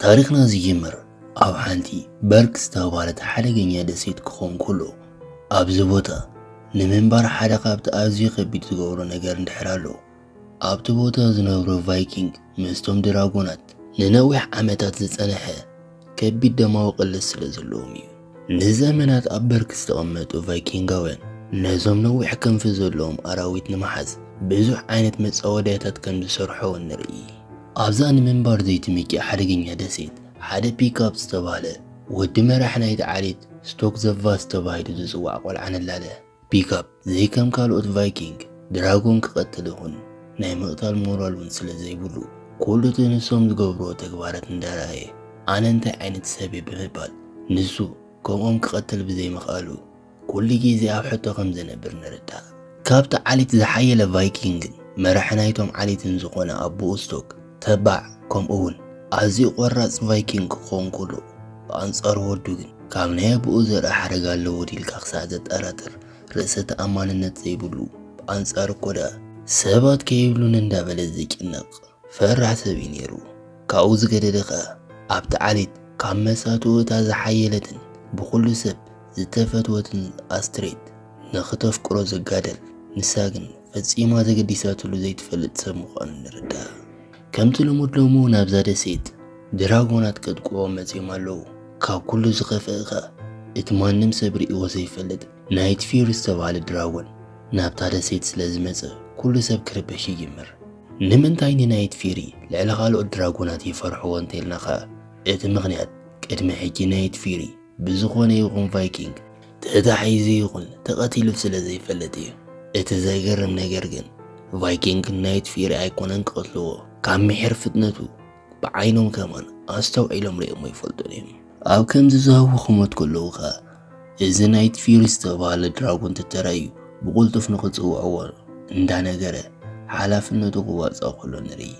ታሪኽና ዝጅምር ኣብ ሓንቲ በርክ ዝተባህለት ሓደገኛ ደሴት ክኸውን ከሎ፣ ኣብዚ ቦታ ንምንባር ሓደ ካብቲ ኣዝዩ ከቢድ ዝገብሮ ነገር እንድሕር ኣሎ፣ ኣብቲ ቦታ ዝነብሩ ቫይኪንግ ምስቶም ድራጎናት ንነዊሕ ዓመታት ዝጸንሐ ከቢድ ደማዊ ቅልስ ስለ ዘለዎም እዩ። ንዘመናት ኣብ በርክ ዝተቐመጡ ቫይኪንጋውያን ነዞም ነዊሕ ክንፊ ዘለዎም ኣራዊት ንምሓዝ ብዙሕ ዓይነት መጻወድያታት ከም ዝሰርሑ እውን ንርኢ። ኣብዛ ንምንባር ዘይትምችእ ሓደገኛ ደሴት ሓደ ፒካፕ ዝተባህለ ወዲ መራሕ ናይቲ ዓሌት ስቶክ ዘቫስ ተባሂሉ ዝጽዋዕ ቆልዓ ነላለ። ፒካፕ ዘይከም ካልኦት ቫይኪንግ ድራጎን ክቐትል ይኹን ናይ ምቕታል ሞራል እውን ስለ ዘይብሉ፣ ኩሉ እቲ ንሶም ዝገብርዎ ተግባራት እንዳረኣየ፣ ኣነ እንታይ ዓይነት ሰብ እየ ብምባል ንሱ ከምኦም ክቐትል ብዘይምኽኣሉ ኩሉ ግዜ ኣብ ሕቶ ከም ዝነብር ንርዳእ። ካብቲ ዓሌት ዝሓየለ ቫይኪንግን መራሒ ናይቶም ዓሌትን ዝኾነ ኣቦኡ ስቶክ፣ ተባዕ፣ ከምኡ እውን ኣዝዩ ቆራጽ ቫይኪንግ ክኸውን ከሎ፣ ብኣንጻሩ ወዱ ግን ካብ ናይ ኣቦኡ ዘርኢ ሓረግ ኣለዎ ድዩ ኢልካ ክሳዕ ዘጠራጥር ርእሰ ተኣማንነት ዘይብሉ፣ ብኣንጻሩ እኮ ደኣ ሰባት ከይብሉኒ እንዳበለ ዝጭነቕ ፈራሕ ሰብ እዩ ነይሩ። ካብኡ ዝገደደ ኸኣ ኣብቲ ዓሌት ካብ መሳትኡ እታ ዝሓየለትን ብኹሉ ሰብ ዝተፈትወትን ኣስትሬት ንኽተፍቅሮ ዝጋደል፣ ንሳ ግን ፈጺማ ተገዲሳትሉ ዘይትፈልጥ ሰብ ምዃኑ ንርዳእ። ከምቲ ልሙድ ሎሚ እውን ኣብዛ ደሴት ድራጎናት ከጥቅዑ መጺኦም ኣለዉ። ካብ ኩሉ ዝኸፍአ ኸኣ እቲ ማንም ሰብ ርእይዎ ዘይፈልጥ ናይት ፊር ዝተባህለ ድራጎን ናብታ ደሴት ስለ ዝመጸ ኩሉ ሰብ ክርበሽ ይጅምር። ንምንታይ ንናይት ፊሪ ልዕሊ ካልኦት ድራጎናት ይፈርሕዎ እንተኢልና ኸኣ፣ እቲ ምኽንያት ቅድሚ ሕጂ ናይት ፊሪ ብዝኾነ ይኹን ቫይኪንግ ተታሒዙ ይኹን ተቐቲሉ ስለ ዘይፈልጥ እዩ። እቲ ዘገርም ነገር ግን ቫይኪንግ ናይት ፊሪ ኣይኮነን ክቐትልዎ፣ ካብ ምሒር ፍጥነቱ ብዓይኖም ከማን ኣስተውዒሎም ርእዮሞ ይፈልጡን እዮም። ኣብ ከምዚ ዝህቡ ኹሞት ከለዉ ኸኣ፣ እዚ ናይት ፊሪ ዝተባህለ ድራጎን ተተራእዩ ብቕልጡፍ ንኽጽውዕዎ እንዳነገረ ሓላፍነቱ ክዋጻእ ከሎ ንርኢ።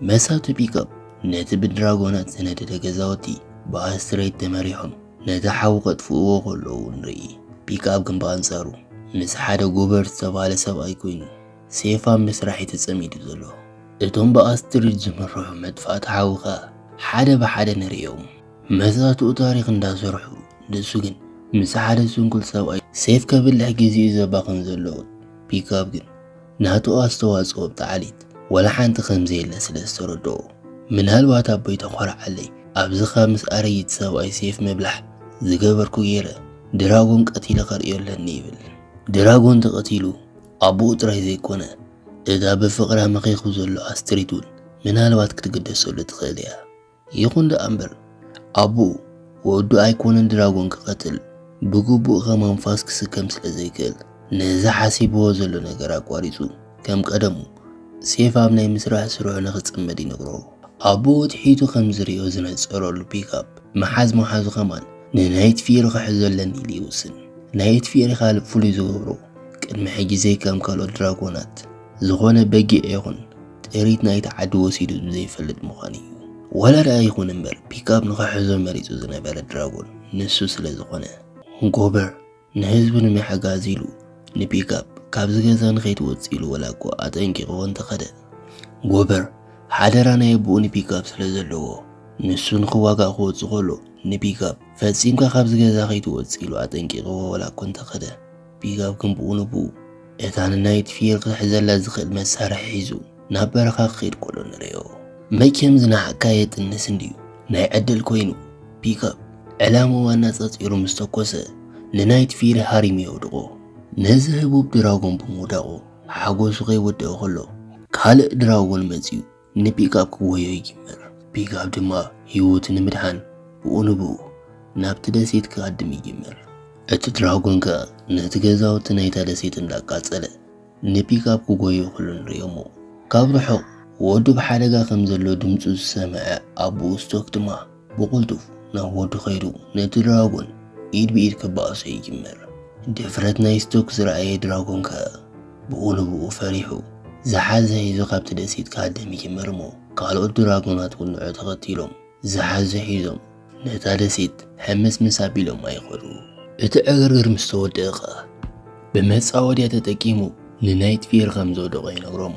መሳቱ ፒካፕ ነቲ ብድራጎናት ዝነደደ ገዛውቲ ብኣስትሬት ተመሪሖም ነቲ ሓዊ ከጥፍእዎ ከለዉ ንርኢ። ፒካፕ ግን ብኣንጻሩ ምስ ሓደ ጎበር ዝተባህለ ሰብኣይ ኮይኑ ሴፍ ኣብ ምስራሕ እዩ ተጸሚዱ ዘሎ። እቶም ብኣስትሪድ ዝምርሑ መጥፋእቲ ሓዊ ኸኣ ሓደ ብሓደ ንርእዮም። መሳትኡ ታሪኽ እንዳሰርሑ ንሱ ግን ምስ ሓደ ስንኩል ሰብኣይ ሴፍ ከብልሕ ግዜኡ ዘባኽን ዘሎ ፒካፕ ግን ናቱ ኣስተዋጽኦ ኣብቲ ዓሌት ወላ ሓንቲ ከም ዘየለ ስለ ዝተረድኦ፣ ምናልባት ኣቦይ ተኾርዓለይ ኣብዚ ካብ ምስ ኣረጊት ሰብኣይ ሴፍ ምብላሕ ዝገበርኩ ገይረ ድራጎን ቀቲለ ከርእዮ ኣለኒ ይብል። ድራጎን ተቐቲሉ ኣቦኡ ጥራይ ዘይኮነ እታ ብፍቕራ መኺኹ ዘሎ ኣስትሪድ እውን ምናልባት ክትግደሰሉ ትኽእል እያ። ይኹን ደኣ እምበር ኣቦኡ ወዱ ኣይኮነን ድራጎን ክቐትል ብግቡእ ከም ኣንፋስ ክስከም ስለ ዘይክእል ነዚ ሓሲብዎ ዘሎ ነገር ኣቋሪጹ ከም ቀደሙ ሴፍ ኣብ ናይ ምስራሕ ስርሑ ንኽጽመድ ይነግሮ። ኣቦኡ ትሒቱ ከም ዝርእዮ ዝነጸረሉ ፒካፕ መሓዝ መሓዙ ከማን ንናይት ፊር ክሕዞ ኣለኒ ኢሉ ይውስን። ናይት ፊር ካልእ ፍሉይ ዝገብሮ ቅድሚ ሕጂ ዘይከም ካልኦት ድራጎናት ዝኾነ በጊዕ ይኹን ጥሪት ናይቲ ዓዲ ወሲዱ ዘይፈልጥ ምዃኑ እዩ። ወላ ደኣ ይኹን እምበር ፒካፕ ንኽሕዞ መሪጹ ዝነበረ ድራጎን ንሱ ስለ ዝኾነ፣ ጎበር ንህዝቡ ንምሕጋዝ ኢሉ ንፒካፕ ካብዚ ገዛ ንኸይትወጽእ ኢሉ ወላ እኳ ኣጠንቂቕዎ እንተኸደ፣ ጎበር ሓደራ ናይ ኣቦኡ ንፒካፕ ስለ ዘለዎ ንሱ ንኽዋጋእ ክወጽእ ከሎ ንፒካፕ ፈጺምካ ካብዚ ገዛ ከይትወጽእ ኢሉ ኣጠንቂቕዎ ወላ እኮ እንተኸደ፣ ፒካፕ ግን ብኡ ንብኡ እታ ንናይት ፊር ክሕዘላ ዝኽእል መሳርሒ ሒዙ ናብ በረኻ ክኸይድ ከሎ ንርእዮ። መቸም ዝነሓቕካ የጥንስ እንድዩ፣ ናይ ዕድል ኮይኑ ፒካፕ ዕላምኡ ኣነጻጺሩ ምስ ተኮሰ ንናይት ፊሪ ሃሪሙ የውድቖ። ነዚ ህቡብ ድራጎን ብምውዳቑ ሓጎሱ ከይወደኦ ከሎ ካልእ ድራጎን መጺኡ ንፒካፕ ክጎዮ ይጅምር። ፒካፕ ድማ ህይወቱ ንምድሓን ብኡ ንብኡ ናብቲ ደሴት ክሃድም ይጅምር። እቲ ድራጎን ከኣ ነቲ ገዛውቲ ናይታ ደሴት እንዳቃጸለ ንፒካፕ ክጎዮ ከሎ ንርእዮሞ። ካብ ርሑቕ ወዱ ብሓደጋ ከም ዘሎ ድምጹ ዝሰምዐ ኣቦኡ ስቶክ ድማ ብቕልጡፍ ናብ ወዱ ከይዱ ነቲ ድራጎን ኢድ ብኢድ ክበኣሶ ይጅምር። ድፍረት ናይ ስቶክ ዝረኣየ ድራጎን ከኣ ብኡ ንብኡ ፈሪሑ ዝሓዘ ሒዙ ካብቲ ደሴት ክሃድም ይጅምር እሞ ካልኦት ድራጎናት እውን ንዑ ተኸቲሎም ዝሓዘ ሒዞም ነታ ደሴት ሕምስምስ ኣቢሎም ኣይኸዱ። እቲ ዕግርግር ምስ ተወደአ ኸኣ ብመጻወድያ ተጠቂሙ ንናይት ፊር ከም ዘውደቖ ይነግሮም።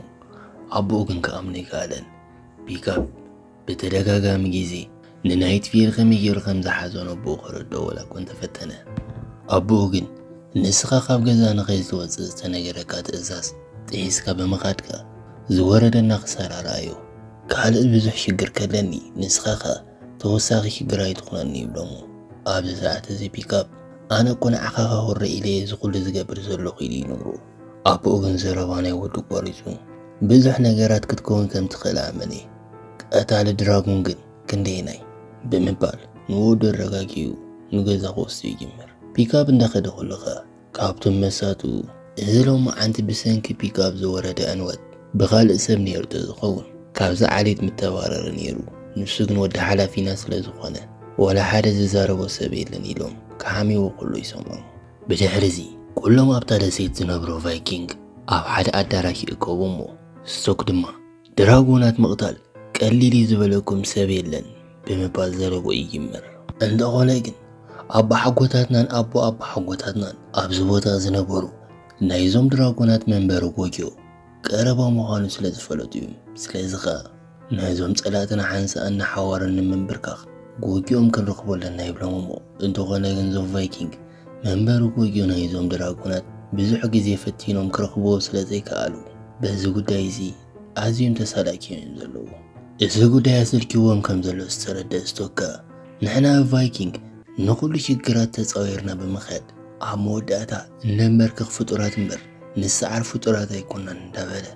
ኣቦኡ ግን ክኣምኖ ኣይከኣለን። ፒካፕ ብተደጋጋሚ ግዜ ንናይት ፊሪ ከመይ ገይሩ ከም ዝሓዞ ነቦኡ ከረድኦ ወላ እኮ እንተፈተነ፣ ኣቦኡ ግን ንስኻ ካብ ገዛ ንኸይትወጽእ ዝተነገረካ ትእዛዝ ጥሒስካ ብምኻድካ ዝወረደና ክሳራ ረኣዮ። ካልእ ብዙሕ ሽግር ከለኒ ንስኻ ኸኣ ተወሳኺ ሽግር ኣይትኹነኒ ይብሎሞ። ኣብዚ ሰዓት እዚ ፒካፕ ኣነ እኮ ንዓኻ ኸኹሪ ኢለ እዚ ኩሉ ዝገብር ዘለኹ ኢሉ ይነግሮ። ኣቦኡ ግን ዘረባ ናይ ወዱ ቆሪጹ። ብዙሕ ነገራት ክትከውን ከም ትኽእል ኣመነ። ቀታሊ ድራጉን ግን ክንደየናይ ብምባል ንወዱ ኣረጋጊኡ ንገዛ ክወስዶ ይጅምር። ፒካፕ እንዳኸደ ከሎ ኸኣ ካብቶም መሳቱ እዚ ሎማዓንቲ ብሰንኪ ፒካፕ ዝወረደ ዕንወት ብኻልእ ሰብ ነይሩ ተዝኸውን ካብዛ ዓሌት ምተባረረ ነይሩ። ንሱ ግን ወዲ ሓላፊና ስለ ዝኾነ ወላ ሓደ ዝዛረቦ ሰብ የለን ኢሎም ክሓምይዎ ከሎ ይሰምዖም። ብድሕሪ እዚ ኩሎም ኣብታ ደሴት ዝነብሩ ቫይኪንግ ኣብ ሓደ ኣዳራሽ ይእከቡ እሞ ስቶክ ድማ ድራጎናት ምቕታል ቀሊል እዩ ዝበለኩም ሰብ የለን ብምባል ዘረብኡ ይጅምር። እንተኾነ ግን ኣቦሓጎታትናን ኣቦ ኣቦሓጎታትናን ኣብዚ ቦታ ዝነበሩ ናይዞም ድራጎናት መንበሪ ጎጆ ቀረባ ምዃኑ ስለ ዝፈለጡ እዮም። ስለዚ ኸኣ ናይዞም ጸላእትና ሓንሳእ ንሓዋሩ ንምንብርካኽ ጎጆኦም ክንረኽቦ ኣለና ይብሎም እሞ እንተኾነ ግን ዞም ቫይኪንግ መንበሪ ጎጆ ናይዞም ድራጎናት ብዙሕ ግዜ ፈቲኖም ክረኽብዎ ስለ ዘይከኣሉ በዚ ጉዳይ እዚ ኣዝዮም ተሳላኪዮም እዮም ዘለዉ። እዚ ጉዳይ ኣሰልችዎም ከም ዘሎ ዝተረድአ ስቶክ ከኣ ንሕና ቫይኪንግ ንኹሉ ሽግራት ተጻዊርና ብምኽያድ ኣብ መወዳእታ እነንበርክኽ ፍጡራት እምበር ንስዓር ፍጡራት ኣይኮናን እንዳበለ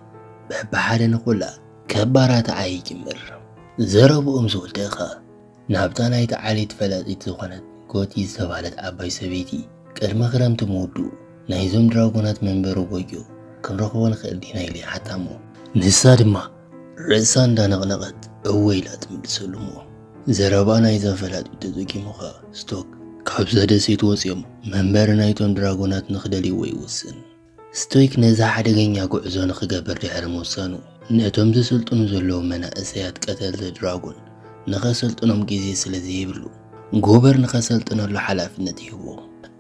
በብሓደ ንኹላ ከባራትዓ ይጅምር። ዘረብኡ ምስ ወደአ ኸኣ ናብታ ናይታ ዓሌት ፈላጢት ዝኾነት ጎቲ ዝተባህለት ዓባይ ሰበይቲ ቅድሚ ክረምቲ ምውድኡ ናይዞም ድራጎናት መንበሪ ጎጆ ክንረኽቦ ንኽእል ዲና ኢሉ ይሓታ እሞ ንሳ ድማ ርእሳ እንዳነቕነቐት እወ ኢላ ትምልሰሉ እሞ ዘረባ ናይዛ ፈላጢት ተጠቂሙ ኸኣ ስቶክ ካብዛ ደሴት ወፂኦም መንበሪ ናይቶም ድራጎናት ንኽደልይዎ ይውስን። ስቶክ ነዚ ሓደገኛ ጉዕዞ ንኽገብር ድሕሪ ምውሳኑ ነቶም ዝስልጥኑ ዘለዉ መናእሰያት ቀተልቲ ድራጎን ንኸሰልጥኖም ግዜ ስለ ዘይብሉ ጎበር ንኸሰልጥነሉ ሓላፍነት ይህቦ።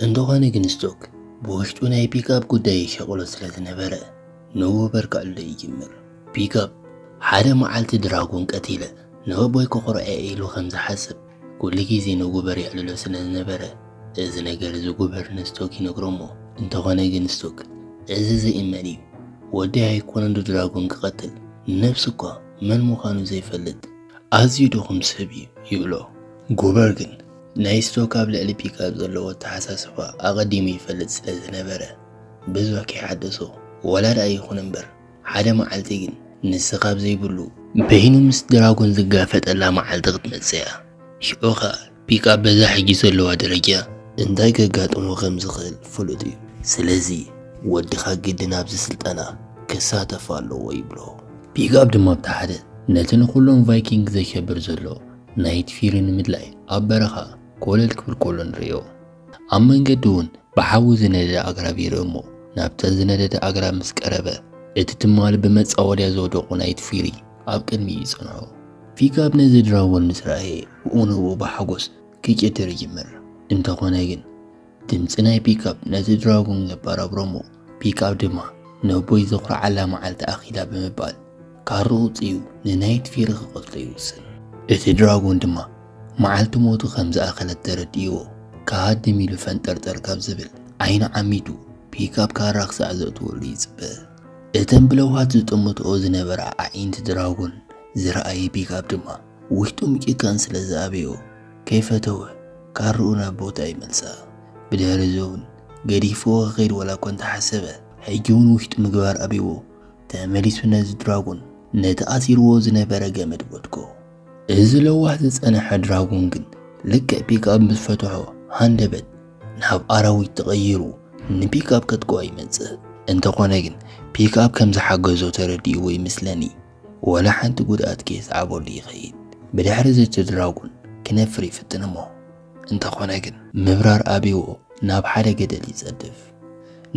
እንተኾነ ግን ስቶክ ብውሽጡ ናይ ፒካፕ ጉዳይ ይሸቕሎ ስለ ዝነበረ ንጎበር ከዕልሎ ይጅምር። ፒካፕ ሓደ መዓልቲ ድራጎን ቀቲለ ንኣቦይ ከኹርዖ ኢሉ ከም ዝሓስብ ኩሉ ግዜ ንጎበር የዕልሎ ስለ ዝነበረ እዚ ነገር እዚ ጎበር ንስቶክ ይነግሮ እሞ እንተኾነ ግን ስቶክ እዚ ዘይእመን እዩ። ወደይ ኣይኮነን ድራጎን ክቐትል ንነብሱ እኳ መን ምዃኑ ዘይፈልጥ ኣዝዩ ድኹም ሰብ እዩ ይብሎ። ጎበር ግን ናይ ስቶክ ኣብ ልዕሊ ፒካፕ ዘለዎ ኣተሓሳስባ ኣቐዲሙ ይፈልጥ ስለ ዝነበረ ብዙሕ ከይሓደሶ ወላ ደኣ ይኹን እምበር ሓደ መዓልቲ ግን ንሱ ካብ ዘይብሉ በይኑ ምስ ድራጎን ዝጋፈጠላ መዓልቲ ክትመጽእ እያ። ሽዑ ኸኣ ፒካፕ በዛ ሕጂ ዘለዋ ደረጃ እንታይ ከጋጥሞ ከም ዝኽእል ፍሉጥ እዩ። ስለዚ ወድኻ ግድን ኣብዚ ስልጠና ክሳተፍ ኣለዎ ይብሎ። ፒካፕ ድማ ብቲ ሓደ ነቲ ንኹሎም ቫይኪንግ ዘሸብር ዘሎ ናይት ፊሪ ንምድላይ ኣብ በረኻ ኮለል ክብል ከሎ ንርእዮ። ኣብ መንገዲ እውን ብሓዊ ዝነደደ ኣግራብ ይርኢ እሞ ናብተን ዝነደደ ኣግራብ ምስ ቀረበ እቲ ትማሊ ብመጻወድያ ዝወደቑ ናይት ፊሪ ኣብ ቅድሚኡ ይጸንሑ። ፒካፕ ነዚ ድራጎን ምስ ረኣየ ብኡ ንብኡ ብሓጎስ ክጭድር ይጅምር። እንተኾነ ግን ድምጺ ናይ ፒካፕ ነቲ ድራጎን የበራብሮ እሞ ፒካፕ ድማ ነቦይ ዘኹርዓላ መዓልቲ ኣኺላ ብምባል ካርኡ ውጽኡ ንናይት ፊሪ ክቐትሎ ይውስን። እቲ ድራጎን ድማ መዓልቲ ሞቱ ከም ዝኣኸለት ተረዲእዎ ክሃድም ኢሉ ፈንጠርጠር ካብ ዝብል ዓይኑ ዓሚቱ ፒካፕ ካራ ክሳዕ ዘእትወሉ ይጽበ። እተን ብለውሃት ዝጠመትኦ ዝነበራ ኣዒንቲ ድራጎን ዝረኣየ ፒካፕ ድማ ውሽጡ ምጭካን ስለ ዝኣበዮ ከይፈተወ ካርኡ ናብ ቦታ ይመልሳ። ብድሕሪ እዚ እውን ገዲፍዎ ክኸይድ ዋላ እኳ እንተሓሰበ ሕጂ እውን ውሽጡ ምግባር ኣብይዎ ተመሊሱ ነዚ ድራጎን ነቲ ኣሲርዎ ዝነበረ ገመድ በትኮ። እዚ ለዋህ ዝጸንሐ ድራጎን ግን ልክዕ ፒክኣፕ ምስ ፈትሖ ሃንደበት ናብ ኣራዊት ተቐይሩ ንፒክኣፕ ከጥቅዖ ይመጽእ። እንተኾነ ግን ፒክኣፕ ከም ዝሓገዞ ተረዲእዎ ይመስለኒ ወላ ሓንቲ ጉድኣት ከየስዓበሉ ይኸይድ። ብድሕሪ እዚ እቲ ድራጎን ክነፍር ይፍትን እሞ እንተኾነ ግን ምብራር ኣብይዎ ናብ ሓደ ገደል ይጸድፍ።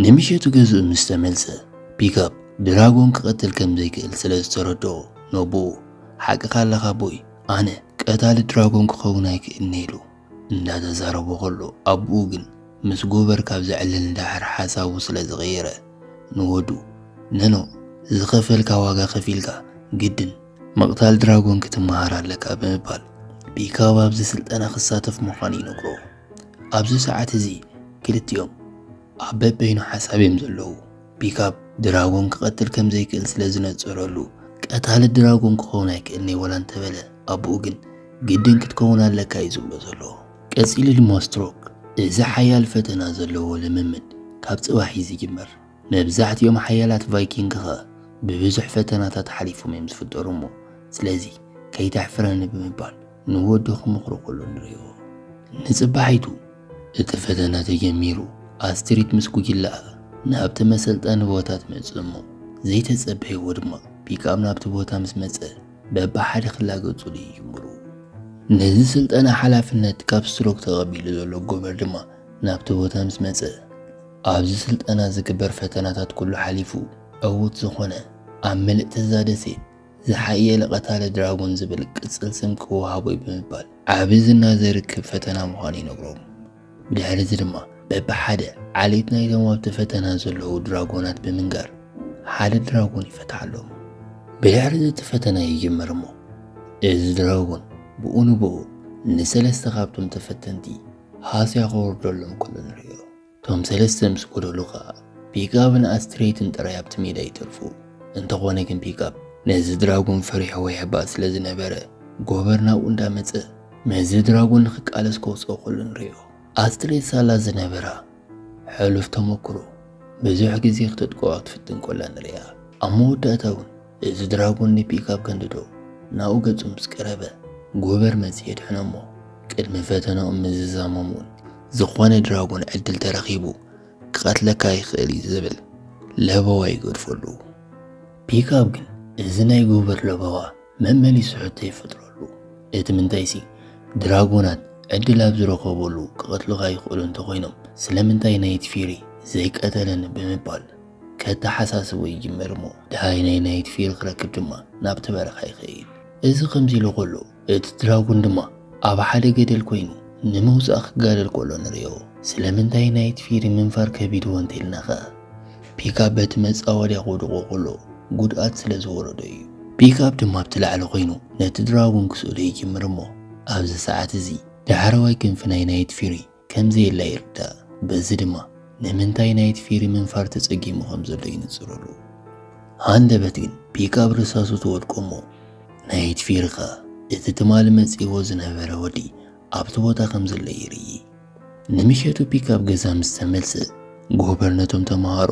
ንምሸቱ ገዝኡ ምስ ተመልሰ ፒክኣፕ ድራጎን ክቐትል ከም ዘይክእል ስለ ዝተረድኦ ነቦኡ ሓቅኻ ኣለኻ ኣቦይ፣ ኣነ ቀታሊ ድራጎን ክኸውን ኣይክእልን ኢሉ እንዳተዛረቦ ከሎ ኣቦኡ ግን ምስ ጎበር ካብ ዘዕልል ንዳሕር ሓሳቡ ስለ ዝቐየረ ንወዱ ነኖ ዝኸፈልካ ዋጋ ከፊልካ ግድን ምቕታል ድራጎን ክትመሃር ኣለካ ብምባል ፒካብ ኣብዚ ስልጠና ክሳተፍ ምዃኑ ይነግሮ። ኣብዚ ሰዓት እዚ ክልቲኦም ኣብ በበይኑ ሓሳብ እዮም ዘለዉ። ፒካብ ድራጎን ክቐትል ከም ዘይክእል ስለ ዝነጸረሉ፣ ቀታሊ ድራጎን ክኸውን ኣይክእልን እዩ ዋላ እንተበለ፣ ኣቦኡ ግን ግድን ክትከውን ኣለካ እዩ ዝብሎ ዘሎ። ቀጺሉ ድማ ስትሮክ እዚ ሓያል ፈተና ዘለዎ ልምምድ ካብ ጽባሕ እዩ ዝጅመር። መብዛሕትኦም ሓያላት ቫይኪንግ ኸ ብብዙሕ ፈተናታት ሓሊፎም እዮም ዝፍጠሩ እሞ፣ ስለዚ ከይተሕፍረኒ ብምባል ንወዱ ክምኽሮ ከሎ ንርእዮ። ንጽባሒቱ እቲ ፈተና ተጀሚሩ፣ ኣስትሪት ምስ ጉጅላኣ ናብቲ መሰልጠኒ ቦታ ትመጽእ እሞ፣ ዘይተጸበይዎ ድማ ፒክኣፕ ናብቲ ቦታ ምስ መጸ፣ በብሓደ ክላገጹሉ ይጅምሩ። ነዚ ስልጠና ሓላፍነት ካብ ስትሮክ ተቐቢሉ ዘሎ ጎበር ድማ ናብቲ ቦታ ምስ መጸ፣ ኣብዚ ስልጠና ዝግበር ፈተናታት ኩሉ ሓሊፉ ዕዉት ዝኾነ፣ ኣብ ምልእቲ እዛ ደሴት ዝሓየለ ቀታሊ ድራጎን ዝብል ቅጽል ስም ክወሃቦ እዩ ብምባል ዓቢ ዝና ዘርክብ ፈተና ምዃኑ ይነግሮም። ብድሕሪ እዚ ድማ በብሓደ ዓሌት ናይቶም ኣብቲ ፈተና ዘለዉ ድራጎናት ብምንጋር ሓደ ድራጎን ይፈትሓሎም። ብድሕሪ እዚ እቲ ፈተና ይጅመር እሞ፣ እዚ ድራጎን ብኡ ንብኡ ንሰለስተ ካብቶም ተፈተንቲ ሃስያ ከወርደሎም ከሎ ንርእዮ። እቶም ሰለስተ ምስ ጎደሉ ኸኣ ፒክኣፕን ኣስትሬትን ጥራይ ኣብቲ ሜዳ ይተርፉ። እንተኾነ ግን ፒክኣፕ ነዚ ድራጎን ፈሪሕዎ ይሕባእ ስለ ዝነበረ፣ ጎበር ናብኡ እንዳመጸ ምስዚ ድራጎን ንኽቃለስ ከውጽኦ ከሎ ንርእዮ። ኣስትሬት ሳላ ዝነበራ ሕሉፍ ተመክሮ ብዙሕ ግዜ ክተጥቅዖ ክትፍትን ከላ ንርእያ። ኣብ መወዳእታ እውን እዚ ድራጎን ንፒክኣፕ ከንድዶ ናብኡ ገጹ ምስ ቀረበ፣ ጎበር መጺኡ የድሕኖ እሞ፣ ቅድሚ ፈተናኦም ምዝዛሞም እውን ዝኾነ ድራጎን ዕድል ተረኺቡ ክቐትለካ ይኽእል እዩ ዝብል ለበዋ ይገድፈሉ። ፒክኣፕ ግን እዚ ናይ ጎበር ለበዋ መመሊሱ ሕቶ ይፈጥረሉ። እቲ ምንታይሲ ድራጎናት ዕድል ኣብ ዝረኸበሉ ክቐትሉኻ ይኽእሉ እንተኾይኖም፣ ስለምንታይ ናይት ፊሪ ዘይቀተለኒ ብምባል ከተሓሳስቦ ይጅምር እሞ፣ ደሃይ ናይ ናይት ፊሪ ክረክብ ድማ ናብቲ በረኻ ይኸይድ። እዚ ከምዚ ኢሉ ከሎ፣ እቲ ድራጎን ድማ ኣብ ሓደ ገደል ኮይኑ ንምውጻእ ክጋደል ከሎ ንርእዮ። ስለምንታይ ናይት ፊሪ ምንፋር ከቢድዎ እንተኢልና ኸኣ፣ ፒክኣፕ በቲ መጻወድያ ክወድቆ ከሎ ጉድኣት ስለ ዝወረዶ እዩ። ፒክኣፕ ድማ ኣብቲ ላዕሊ ኮይኑ ነቲ ድራጎን ክስእሎ ይጅምር እሞ፣ ኣብዚ ሰዓት እዚ ዳሕረዋይ ክንፊ ናይ ናይት ፊሪ ከም ዘየላ ይርዳእ። በዚ ድማ ንምንታይ ናይት ፊሪ ምንፋር ተጸጊሙ ከም ዘሎ ይንጽረሉ። ሃንደበት ግን ፒክኣፕ ርሳሱ ትወድቆ እሞ፣ ናይት ፊሪ ኸኣ እቲ ትማሊ መጺእዎ ዝነበረ ወዲ ኣብቲ ቦታ ከም ዘሎ ይርኢ። ንምሸቱ ፒክኣፕ ገዛ ምስ ተመልሰ፣ ጎበር ነቶም ተምሃሮ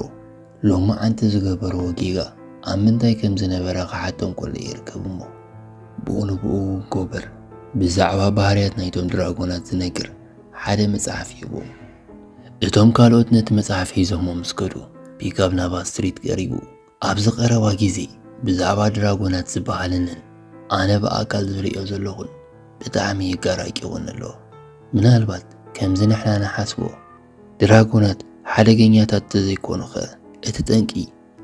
ሎማዓንቲ ዝገበርዎ ጌጋ ኣብ ምንታይ ከም ዝነበረ ክሓቶም ከሎ ይርከብ እሞ፣ ብኡ ንብኡ ጎበር ብዛዕባ ባህርያት ናይቶም ድራጎናት ዝነግር ሓደ መጽሓፍ ይህቦም። እቶም ካልኦት ነቲ መጽሓፍ ሒዞሞ ምስ ከዱ፣ ፒክኣፕ ናብ ኣስትሪት ቀሪቡ፣ ኣብዚ ቀረባ ግዜ ብዛዕባ ድራጎናት ዝበሃለንን ኣነ ብኣካል ዝርእዮ ዘለኹን ብጣዕሚ የጋራጭወኒ ኣሎ። ምናልባት ከምዚ ንሕና ንሓስቦ ድራጎናት ሓደገኛታት ተዘይኮኑኸ፣ እቲ ጠንቂ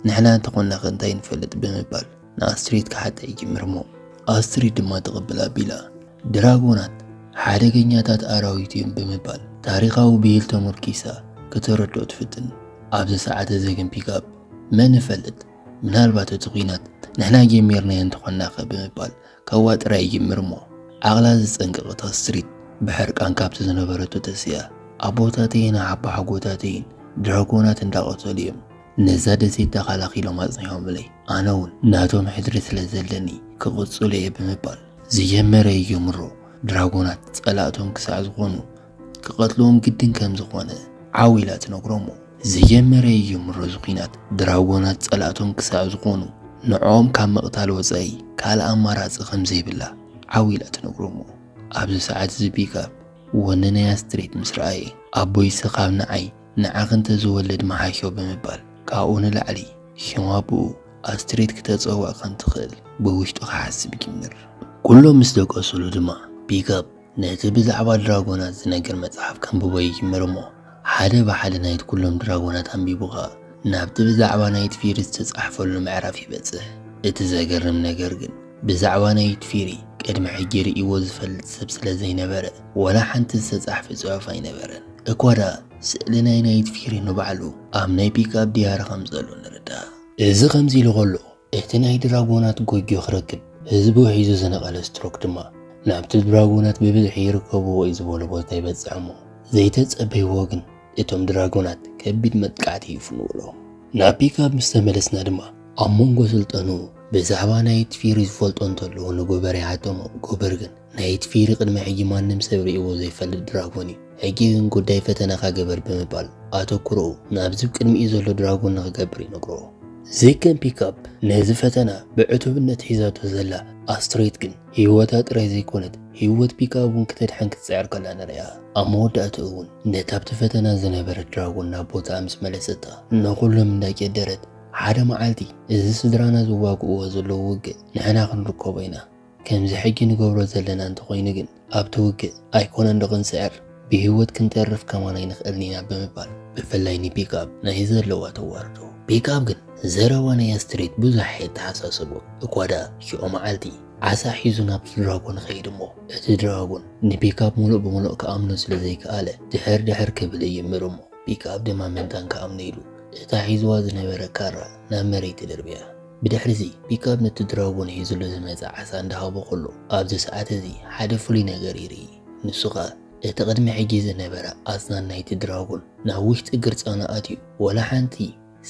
ንሕና እንተኾንናኸ እንታይ ንፈልጥ ብምባል ንኣስትሪት ክሓታ ይጅምር እሞ፣ ኣስትሪት ድማ ትቕብል ኣቢላ፣ ድራጎናት ሓደገኛታት ኣራዊት እዮም ብምባል ታሪኻዊ ብሂል ተመርኪሳ ክተረድኦ ትፍትን። ኣብዚ ሰዓት እዚ ግን ፒክኣፕ፣ መን ይፈልጥ፣ ምናልባት እቲ ኲናት ንሕና ጀሚርናዮ እንተኾንናኸ ብምባል ከዋጥራ ይጅምር እሞ፣ ዓቕላ ዝጸንቀቐት ኣስትሪት ብሕርቃን ካብቲ ዝነበረቶ ተሲኣ፣ ኣቦታተይን ኣቦሓጎታተይን ድራጎናት እንዳቐተሉ እዮም ነዛ ደሴት ተኸላኺሎም ኣጽኒሖምለይ። ኣነ እውን ናቶም ሕድሪ ስለ ዘለኒ ክቕጽሎ እየ ብምባል ዝጀመረ ይጀምሮ። ድራጎናት ጸላእቶም ክሳዕ ዝኾኑ ክቐትልዎም ግድን ከም ዝኾነ ዓው ኢላ ትነግሮሞ። ዝጀመረ ይጀምሮ እዚ ኲናት። ድራጎናት ጸላእቶም ክሳዕ ዝኾኑ ንዕኦም ካብ ምቕታል ወጻኢ ካልእ ኣማራጺ ከም ዘይብላ ዓው ኢላ ትነግሮሞ። ኣብዚ ሰዓት እዚ ፒክኣፕ ወኒ ናይ ኣስትሪት ምስ ረኣየ፣ ኣቦይሲ ካብ ንዓይ ንዓኺ እንተዝወልድ ምሓሾ ብምባል ካብኡ ንላዕሊ ሽም ኣቦኡ ኣስትሪት ክተጸውዕ ከም ትኽእል ብውሽጡ ክሓስብ ይጅምር። ኩሎም ምስ ደቀሱሉ ድማ ፒክኣፕ ነቲ ብዛዕባ ድራጎናት ዝነግር መጽሓፍ ከንብቦ ይጅምር እሞ፣ ሓደ ብሓደ ናይቲ ኩሎም ድራጎናት ኣንቢቡ ኸኣ ናብቲ ብዛዕባ ናይት ፊሪ ዝተጻሕፈሉ ምዕራፍ ይበጽሕ። እቲ ዘገርም ነገር ግን ብዛዕባ ናይት ፊሪ ቅድሚ ሕጂ ርእይዎ ዝፈልጥ ሰብ ስለ ዘይነበረ፣ ወላ ሓንቲ ዝተጻሕፈ ጽሑፍ ኣይነበረን። እኳ ደኣ ስእሊ ናይ ናይት ፊሪ ንባዕሉ ኣብ ናይ ፒክኣፕ ድያሪ ከም ዘሎ ንርዳእ። እዚ ከምዚ ኢሉ ከሎ፣ እቲ ናይ ድራጎናት ጎጆ ክረክብ ህዝቡ ሒዙ ዝነቐለ ስትሮክ ድማ ናብቲ ድራጎናት ብብዝሒ ይርከብዎ እዩ ዝበሎ ቦታ ይበጽሕ እሞ፣ ዘይተጸበይዎ ግን እቶም ድራጎናት ከቢድ መጥቃዕቲ ይፍንውሎም። ናብ ፒካብ ምስ ተመለስና ድማ፣ ኣብ መንጎ ስልጠኑ ብዛዕባ ናይት ፊሪ ዝፈልጦ እንተሎ ንጎበር ይሓተሞ። ጎበር ግን ናይት ፊሪ ቅድሚ ሕጂ ማንም ሰብ ርእይዎ ዘይፈልጥ ድራጎን እዩ። ሕጂ ግን ጉዳይ ፈተናኻ ገበር ብምባል ኣተኩሮኡ ናብዚ ቅድሚኡ ዘሎ ድራጎን ንኽገብር ይነግሮ። ዘይከም ፒካብ ነዚ ፈተና ብዕቱብነት ሒዛቶ ዘላ ኣስትሬት ግን ህይወታ ጥራይ ዘይኮነት ህይወት ፒካብ እውን ክተድሕን ክትጽዕር ከላ ንርእያ። ኣብ መወዳእትኡ እውን ነታ ኣብቲ ፈተና ዝነበረት ድራጎን ናብ ቦታኣ ምስ መለሰታ፣ ንኹሎም እንዳጨደረት፣ ሓደ መዓልቲ እዚ ስድራና ዝዋግእዎ ዘለዉ ውግእ ንሕና ክንርከቦ ኢና። ከምዚ ሕጂ ንገብሮ ዘለና እንተኾይኑ ግን ኣብቲ ውግእ ኣይኮነን ዶ ክንስዕር፣ ብህይወት ክንተርፍ ከማን ኣይንኽእልን ኢና ብምባል ብፍላይ ንፒካብ ናይ ዘለዋ ተዋርዶ። ፒካብ ግን ዘረባ ናይ ኣስትሬት ብዙሕ ኣየተሓሳሰቦ። እኳ ደኣ ሽዑ መዓልቲ ዓሳ ሒዙ ናብቲ ድራጎን ይኸይድ እሞ፣ እቲ ድራጎን ንፒካብ ሙሉእ ብሙሉእ ክኣምኖ ስለ ዘይከኣለ ድሕር ድሕር ክብል ይጅምር እሞ፣ ፒካብ ድማ መንታን ክኣምኖ ኢሉ እታ ሒዝዋ ዝነበረ ካራ ናብ መሬት ይድርብያ። ብድሕሪዚ ፒካብ ነቲ ድራጎን ሒዝሉ ዝመጸ ዓሳ እንዳሃቦ ከሎ፣ ኣብዚ ሰዓት እዚ ሓደ ፍሉይ ነገር ይርኢ። ንሱ ኸኣ እቲ ቅድሚ ሕጂ ዝነበረ ኣጽናን ናይቲ ድራጎን ናብ ውሽጢ ግርጻኑ ኣትዩ፣ ወላ ሓንቲ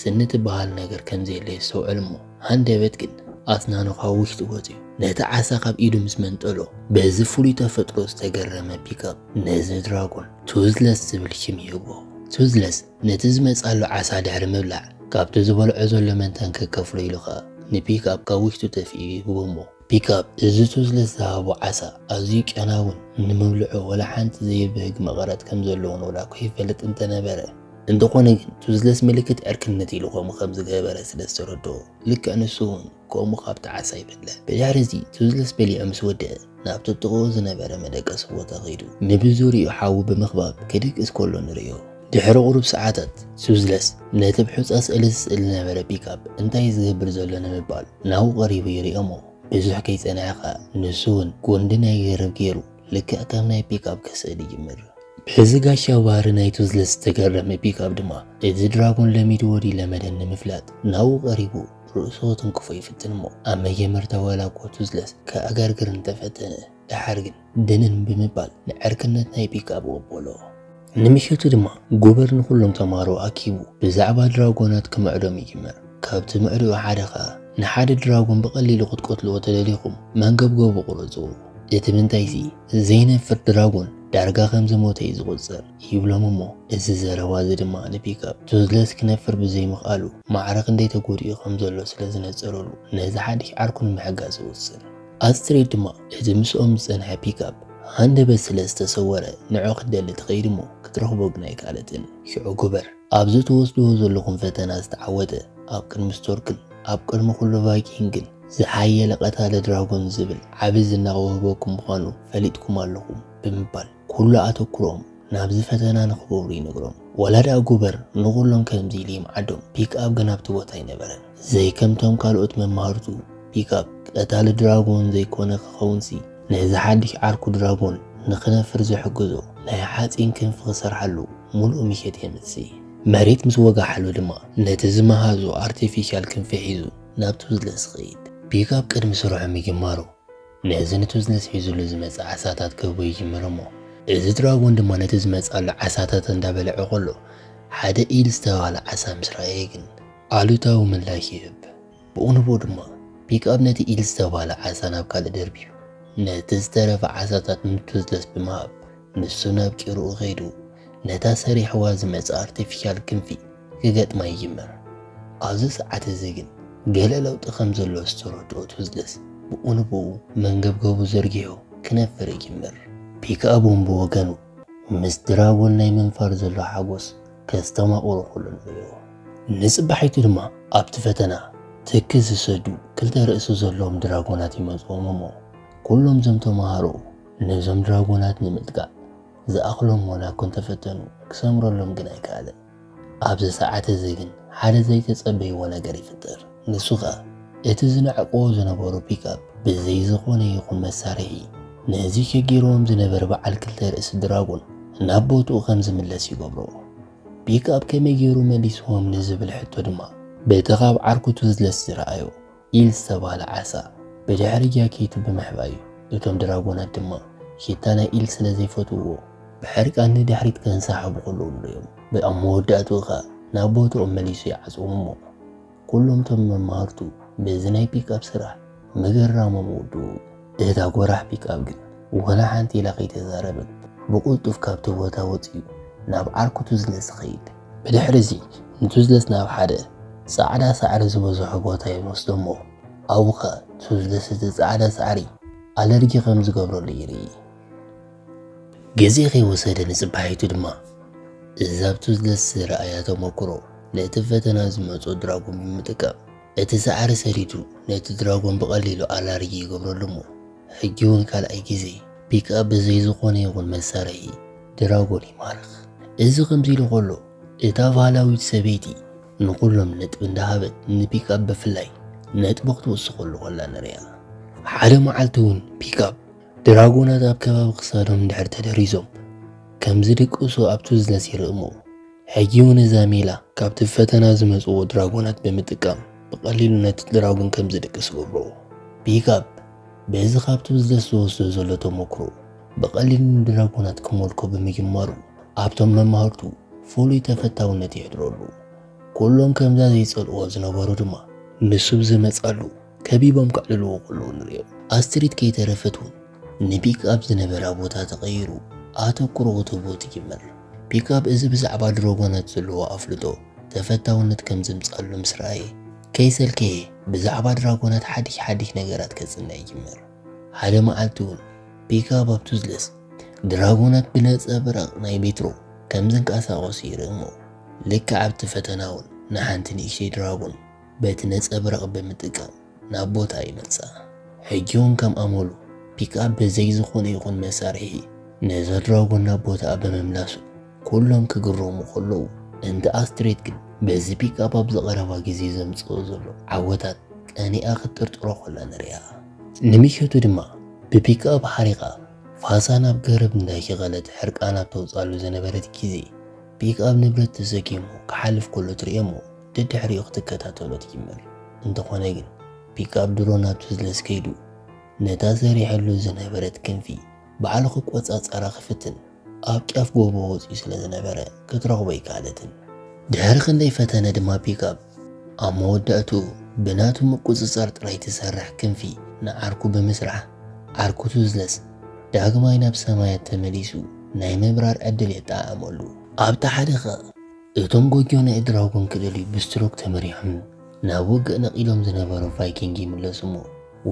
ስኒ ትበሃል ነገር ከም ዘየለ የስተውዕል እሞ፣ ሃንደበት ግን ኣጽናኑ ካብ ውሽጢ ወጺኡ ነቲ ዓሳ ካብ ኢዱ ምስ መንጠሎ፣ በዚ ፍሉይ ተፈጥሮ ዝተገረመ ፒካብ ነዚ ድራጎን ቱዝለስ ዝብል ሽም ይህቦ። ቱዝለስ ነቲ ዝመጻሉ ዓሳ ድሕሪ ምብላዕ፣ ካብቲ ዝበልዖ ዘሎ መንታን ከከፍሎ ኢሉ ኸኣ ንፒካብ ካብ ውሽጡ ተፊኡ ይህቦ እሞ፣ ፒካብ እዚ ቱዝለስ ዝሃቦ ዓሳ ኣዝዩ ጨናውን ንምብልዑ ወላ ሓንቲ ዘየብህግ መቐረት ከም ዘለዎን ወላ እኳ ይፈልጥ እንተነበረ፣ እንተኾነ ግን ቱዝለስ ምልክት ዕርክነት ኢሉ ከምኡ ከም ዝገበረ ስለ ዝተረድኦ፣ ልክዕ ንሱ እውን ከምኡ ካብቲ ዓሳ ይበልዕ። ብድሕሪ እዚ ቱዝለስ በሊዑ ምስ ወደአ፣ ናብቲ ጥቕኡ ዝነበረ መደቀሲ ቦታ ከይዱ ንብዙሪኡ ሓዊ ብምኽባብ ክድቅስ ከሎ ንርእዮ። ድሕሪ ቁሩብ ሰዓታት ቱዝለስ ነቲ ብሑጻ ስእሊ ዝስእል ዝነበረ ፒካብ እንታይ ዝገብር ዘሎ ንምባል ናብኡ ቀሪቡ ይርእዮ እሞ፣ ብዙሕ ከይጸንሐ ኸኣ ንሱ እውን ጎንዲ ናይ ገረብ ገይሩ ልክዕ ከም ናይ ፒካብ ክስእል ይጅምር። በዚ ጋሻ ባህሪ ናይ ቱዝለስ ዝተገረመ ፒካብ ድማ፣ እዚ ድራጎን ለሚድዎ ድዩ ለመደን ንምፍላጥ ናብኡ ቀሪቡ ርእሱ ክትንክፎ ይፍትን እሞ፣ ኣብ መጀመርታ ዋላ እኮ ቱዝለስ ከዕገርግር እንተፈተነ፣ ደሓር ግን ድንን ብምባል ንዕርክነት ናይ ፒካብ ወቦሎ። ንምሸቱ ድማ ጎበር ንኹሎም ተማሃሮ ኣኪቡ ብዛዕባ ድራጎናት ክምዕዶም ይጅምር። ካብቲ ምዕዶኡ ሓደ ኸኣ፣ ንሓደ ድራጎን ብቐሊሉ ክትቀትልዎ ተደሊኹም መንገብገቡ ቁረጽዎ። እቲ ምንታይሲ ዘይነፍር ድራጎን ዳርጋ ከም ዝሞተ እዩ ዝቑጸር ይብሎም እሞ፣ እዚ ዘረባ እዚ ድማ ንፒካብ ቱዝለስ ክነፍር ብዘይምኽኣሉ ማዕረ ክንደይ ተጎዲኡ ከም ዘሎ ስለ ዝነጸረሉ፣ ነዚ ሓድሽ ዓርኩ ንምሕጋዝ ይወስን። ኣስትሬድ ድማ እቲ ምስኦም ዝጸንሐ ፒካብ ሃንደበት ስለ ዝተሰወረ ንዑ ክትደሊ ትኸይድ እሞ ክትረኽቦ ግን ኣይከኣለትን። ሽዑ ጉበር ኣብዚ ትወስድዎ ዘለኹም ፈተና ዝተዓወተ ኣብ ቅድሚ ስቶርክን ኣብ ቅድሚ ኩሉ ቫይኪንግን ዝሓየለ ቀታሊ ድራጎን ዝብል ዓቢ ዝና ክወህበኩም ምዃኑ ፈሊጥኩም ኣለኹም ብምባል ኩሉ ኣተኩሮኦም ናብዚ ፈተና ንኽገብሩ ይነግሮም። ወላ ደኣ ጉበር ንኹሎም ከምዚ ኢሉ ይምዓዶም፣ ፒክኣፕ ግን ኣብቲ ቦታ ኣይነበረን። ዘይከምቶም ካልኦት መማህርቱ ፒክኣፕ ቀታሊ ድራጎን ዘይኮነ ክኸውንሲ ነዚ ሓድሽ ዓርኩ ድራጎን ንኽነፍር ዝሕግዞ ናይ ሓጺን ክንፊ ክሰርሓሉ ሙሉእ ምሸት የምሲ። መሬት ምስ ወጋሓሉ ድማ ነቲ ዝመሃዞ ኣርቲፊሻል ክንፊ ሒዙ ናብ ቱዝለስ ይኸይድ። ፒክኣፕ ቅድሚ ስርሑ ምጅማሩ ነዚ ንቱዝለስ ሒዙሉ ዝመጽእ ዓሳታት ክህቦ ይጅምር እሞ፣ እዚ ድራጎን ድማ ነቲ ዝመጽኣሉ ዓሳታት እንዳበልዐ ከሎ ሓደ ኢል ዝተባህለ ዓሳ ምስ ረኣየ ግን ኣሉታዊ ምላሽ ይህብ። ብኡ ንብኡ ድማ ፒክኣፕ ነቲ ኢል ዝተባህለ ዓሳ ናብ ካልእ ደርቢዩ ነቲ ዝተረፈ ዓሳታት ንቱዝለስ ብምሃብ ንሱ ናብ ጭርኡ ከይዱ ነታ ሰሪሕዋ ዝመጽእ ኣርቲፊሻል ክንፊ ክገጥማ ይጅምር። ኣብዚ ሰዓት እዚ ግን ገለ ለውጢ ከም ዘሎ ዝተረድኦ ቱዝለስ ብኡ ንብኡ መንገብገቡ ዘርጊሑ ክነፍር ይጅምር። ፒክኣፕ እውን ብወገኑ ምስ ድራጎን ናይ ምንፋር ዘሎ ሓጎስ ከስተማቕሮ ከሎ ንርእዮ። ንጽባሒቱ ድማ ኣብቲ ፈተና ትኪ ዝሰዱ ክልተ ርእሲ ዘለዎም ድራጎናት ይመጽኦም እሞ፣ ኩሎም እዞም ተማሃሮ ነዞም ድራጎናት ንምጥቃዕ ዝኣኽሎም ዋላ እኮ እንተፈተኑ ክሰምረሎም ግን ኣይከኣለን። ኣብዚ ሰዓት እዚ ግን ሓደ ዘይተጸበይዎ ነገር ይፍጠር። ንሱ ኸኣ እቲ ዝነዕቅዎ ዝነበሩ ፒክኣፕ ብዘይ ዝኾነ ይኹን መሳርሒ ነዚ ሸጊርዎም ዝነበረ በዓል ክልተ ርእሲ ድራጎን ናብ ቦትኡ ከም ዝምለስ ይገብሮ። ፒክኣፕ ከመይ ገይሩ መሊስዎም ንዝብል ሕቶ ድማ በቲ ካብ ዓርኩ ቱዝለስ ዝረኣዮ ኢል ዝተባህለ ዓሳ ብድሕሪ ጃኬቱ ብምሕባዩ እቶም ድራጎናት ድማ ሽታ ናይ ኢል ስለ ዘይፈትውዎ ብሕርቃን ንድሕሪት ከንሳሕቡ ከለዉ ንሪኦም። ኣብ መወዳእትኡ ኸኣ ናብ ቦትኦም መሊሱ ይዓጽዎም እሞ ኩሎም እቶም መማህርቱ በዚ ናይ ፒክኣፕ ስራሕ ምግራሞም ወድኡ። እታ ጎራሕ ፒክኣፕ ግን ወላ ሓንቲ ኢላ ከይተዛረበት ብቕልጡፍ ካብቲ ቦታ ወፂኡ ናብ ዓርኩ ቱዝለስ ይኸይድ። ብድሕሪ እዚ ንቱዝለስ ናብ ሓደ ፃዕዳ ሳዕሪ ዝበዝሖ ቦታ ይወስዶ እሞ ኣብኡ ኸኣ ቱዝለስ እቲ ፃዕዳ ሳዕሪ ኣለርጂ ከም ዝገብረሉ ይርኢ። ግዜ ከይወሰደ ንፅባሒቱ ድማ እዛ ኣብ ቱዝለስ ዝረኣያ ተመክሮ ነቲ ፈተና ዝመፅኦ ድራጎን ብምጥቃም እቲ ሳዕሪ ሰዲዱ ነቲ ድራጎን ብቐሊሉ ኣለርጂ ይገብረሉ እሞ ሕጂ እውን ካልኣይ ግዜ ፒክኣፕ ብዘይ ዝኾነ ይኹን መሳርሒ ድራጎን ይማርኽ። እዚ ከምዚ ኢሉ ከሎ እታ ባህላዊት ሰበይቲ ንኩሎም ነጥቢ እንዳሃበት ንፒክኣፕ ብፍላይ ነጥቢ ክትውስኸሉ ከላ ንሪኣ። ሓደ መዓልቲ እውን ፒክኣፕ ድራጎናት ኣብ ከባቢ ክሳዶም እንድሕር ተደሪዞም ከም ዝድቅሱ ኣብ ቱዝለስ ይርኢ እሞ ሕጂ እውን እዛ ሜላ ካብቲ ፈተና ዝመፅዎ ድራጎናት ብምጥቃም ብቐሊሉ ነቲ ድራጎን ከም ዝድቅስ ገብሮ። ፒክኣፕ በዚ ካብ ቱዝለስ ዝወስዶ ዘሎ ተመክሮ ብቐሊሉ ንድራጎናት ክመልኮ ብምጅማሩ ኣብቶም መማህርቱ ፍሉይ ተፈታውነት የሕድረሉ። ኩሎም ከምዛ ዘይጸልእዎ ዝነበሩ ድማ ንሱ ብዝመጻሉ ከቢቦም ከዕልልዎ ከለዉ ንሪኦም። ኣስትሪድ ከይተረፈት እውን ንፒክኣፕ ዝነበራ ቦታ ተቐይሩ ኣተኩሮ ክትህቦ ትጅምር። ፒክኣፕ እዚ ብዛዕባ ድራጎናት ዘለዎ ኣፍልጦ ተፈታውነት ከም ዘምጻሉ ምስ ረኣየ ከይሰልከየ ብዛዕባ ድራጎናት ሓድሽ ሓድሽ ነገራት ከጽንዕ ይጅምር። ሓደ መዓልቲ እውን ፒክኣፕ ኣብ ቱዝለስ ድራጎናት ብነጸብራቕ ናይ ሜትሮ ከም ዝንቀሳቐሱ ይርኢ እሞ ልክዕ ኣብቲ ፈተና እውን ንሓንቲ ንእሽተይ ድራጎን በቲ ነጸብራቕ ብምጥቃም ናብ ቦታ ይመጽኣ። ሕጂ እውን ከም ኣመሉ ፒክኣፕ ብዘይ ዝኾነ ይኹን መሳርሒ ነዛ ድራጎን ናብ ቦታኣ ብምምላሱ ኩሎም ክግረሙ ከለዉ እንቲ ኣስትሪድ ግን በዚ ፒክኣፕ ኣብዚ ቀረባ ግዜ ዘምጽኦ ዘሎ ዓወታት ቀኒኣ ክትጥርጥሮ ከላ ንሪኣ። ንምሸቱ ድማ ብፒክኣፕ ሓሪቓ ፋሳ ናብ ገረብ እንዳሸቐለት ሕርቃና ኣብ ተውጻሉ ዝነበረት ግዜ ፒክኣፕ ንብረት ተሰኪሙ ክሓልፍ ከሎ ትርኢ እሞ ደድሕሪኡ ክትከታተሎ ትጅምር። እንተኾነ ግን ፒክኣፕ ድሮ ናብ ቱዝለስ ከይዱ ነታ ሰሪሐሉ ዝነበረት ክንፊ ባዕሉ ክቆጻጸራ ክፍትን ኣብ ጫፍ ጎቦ ወጺኡ ስለ ዝነበረ ክትረኽቦ ኣይከኣለትን። ድሕሪ ክንደይ ፈተነ ድማ ፒክኣፕ ኣብ መወዳእትኡ ብናቱ ምቁጽጻር ጥራይ ትሰርሕ ክንፊ ንዓርኩ ብምስራሕ ዓርኩ ቱዝለስ ዳግማይ ናብ ሰማያት ተመሊሱ ናይ ምብራር ዕድል የጠዓዕመሉ። ኣብቲ ሓደ ኸ እቶም ጎጆ ናይ ድራጎን ክደልዩ ብስትሮክ ተመሪሖም ናብ ውግእ ነቒሎም ዝነበሩ ቫይኪንግ ይምለሱ እሞ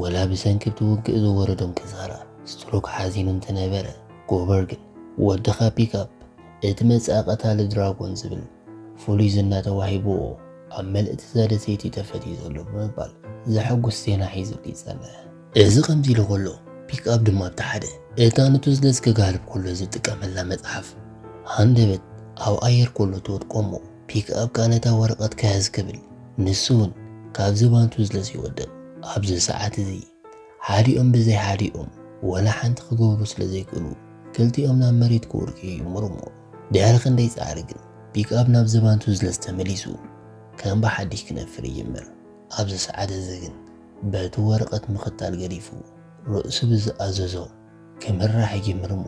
ወላ ብሰንኪ እቲ ውግእ ዝወረዶም ክሳራ ስትሮክ ሓዚኑ እንተነበረ ጎበር ግን ወድኻ ፒክኣፕ እቲ መጻኢ ቀታሊ ድራጎን ዝብል ፍሉይ ዝና ተዋሂብዎ ኣብ መልእቲ እዛ ደሴቲ ተፈትዩ ዘሎ ብምባል ዘሐጉስ ዜና ሒዙሉ ይጸንሕ። እዚ ከምዚ ኢሉ ከሎ ፒክኣፕ ድማ ኣብቲ ሓደ እታ ንቱዝለስ ክጋልብ ከሎ ዝጥቀመላ መጽሓፍ ሃንደበት ኣብ ኣየር ከሎ ትወድቆ እሞ ፒክኣፕ ከኣ ነታ ወረቐት ክሕዝ ክብል ንሱ እውን ካብ ዝባን ቱዝለስ ይወድቕ። ኣብዚ ሰዓት እዚ ሓዲኦም ብዘይ ሓዲኦም ወላ ሓንቲ ክገብሩ ስለ ዘይክእሉ ክልቲኦም ናብ መሬት ክወድቁ ይጅምሩ እሞ ድሕሪ ክንደይ ጻዕሪ ግን ፒክኣፕ ናብ ዝባን ቱዝለስ ተመሊሱ ከም ብሓድሽ ክነፍር ይጅምር። ኣብዚ ሰዓት እዚ ግን በቲ ወረቐት ምኽታል ገዲፉ ርእሱ ብዝኣዘዞ ክምራሕ ይጅምር እሞ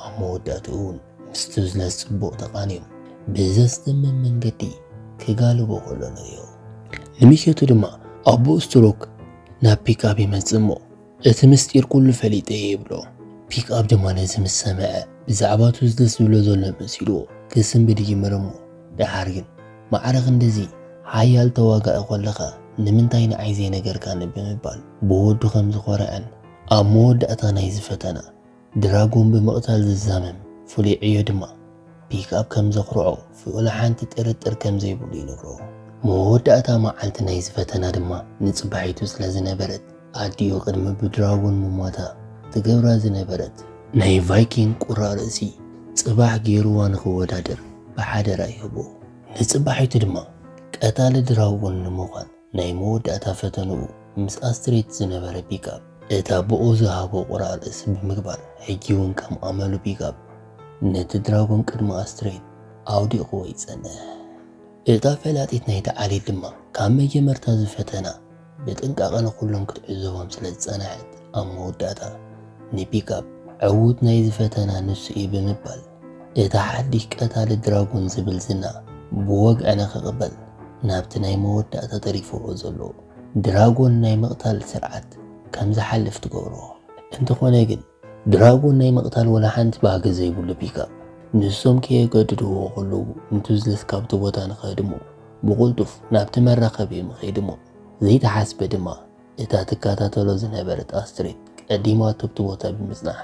ኣብ መወዳእትኡ እውን ምስ ቱዝለስ ጽቡቕ ተቓንዮም ብዘስደምም መንገዲ ክጋልቦ ከሎ ንሪኦ። ንምሸቱ ድማ ኣቦኡ ስትሮክ ናብ ፒክኣፕ ይመጽእ እሞ እቲ ምስጢር ኩሉ ፈሊጠ እየ ይብሎ። ፒክኣፕ ድማ ነዚ ምስ ሰምዐ ብዛዕባ ቱዝለስ ዝብሎ ዘሎ መሲልዎ ክስንብድ ይጅምር እሞ ደሓር ግን ማዕረ ክንድዚ ሓያል ተዋጋኢ ከለኻ ንምንታይ ንዓይ ዘይነገርካኒ ብምባል ብወዱ ከም ዝኾርዐን ኣብ መወዳእታ ናይዚ ፈተና ድራጎን ብምቕታል ዝዛመም ፍሉይ ዕዮ ድማ ፒክኣፕ ከም ዘኹርዖ ፍቕሊ ሓንቲ ጥርጥር ከም ዘይብሉ ይነግሮ። መወዳእታ መዓልቲ ናይዚ ፈተና ድማ ንጽባሒቱ ስለ ዝነበረት ኣዲኡ ቅድሚ ብድራጎን ምሟታ ትገብራ ዝነበረት ናይ ቫይኪንግ ቁራዕ ርእሲ ጽባሕ ገይርዋ ንኽወዳደር ብሓደራ ይህቦ። ንጽባሒቱ ድማ ቀታሊ ድራጎን ንምዃን ናይ መወዳእታ ፈተንኡ ምስ ኣስትሬት ዝነበረ ፒክኣፕ እታ ብኡ ዝሃቦ ቁራዕ ርእሲ ብምግባር ሕጂ እውን ከም ኣመሉ ፒክኣፕ ነቲ ድራጎን ቅድሚ ኣስትሬት ኣውዲቕዎ ይጸንሕ። እታ ፈላጢት ናይቲ ዓሌት ድማ ካብ መጀመርታ ዝፈተና ብጥንቃቐ ንኹሎም ክትዕዘቦም ስለ ዝጸንሐት ኣብ መወዳእታ ንፒክኣፕ ዕዉት ናይዚ ፈተና ንሱ እዩ ብምባል፣ እቲ ሓድሽ ቀታሊ ድራጎን ዝብል ዝና ብወግዒ ንኽቕበል ናብቲ ናይ መወዳእታ ተሪፍዎ ዘሎ ድራጎን ናይ ምቕታል ስርዓት ከም ዝሓልፍ ትገብሮ። እንተኾነ ግን ድራጎን ናይ ምቕታል ወላ ሓንቲ ባህጊ ዘይብሉ ፒክኣፕ፣ ንሶም ከየገድድዎ ከለዉ ንቱዝለስ ካብቲ ቦታ ንኸድሞ ብቕልጡፍ ናብቲ መራኸቢ ምኸድሞ። ዘይተሓስበ ድማ እታ ትከታተሎ ዝነበረት ኣስትሪድ ቀዲማቶ ኣብቲ ቦታ ብምጽናሕ፣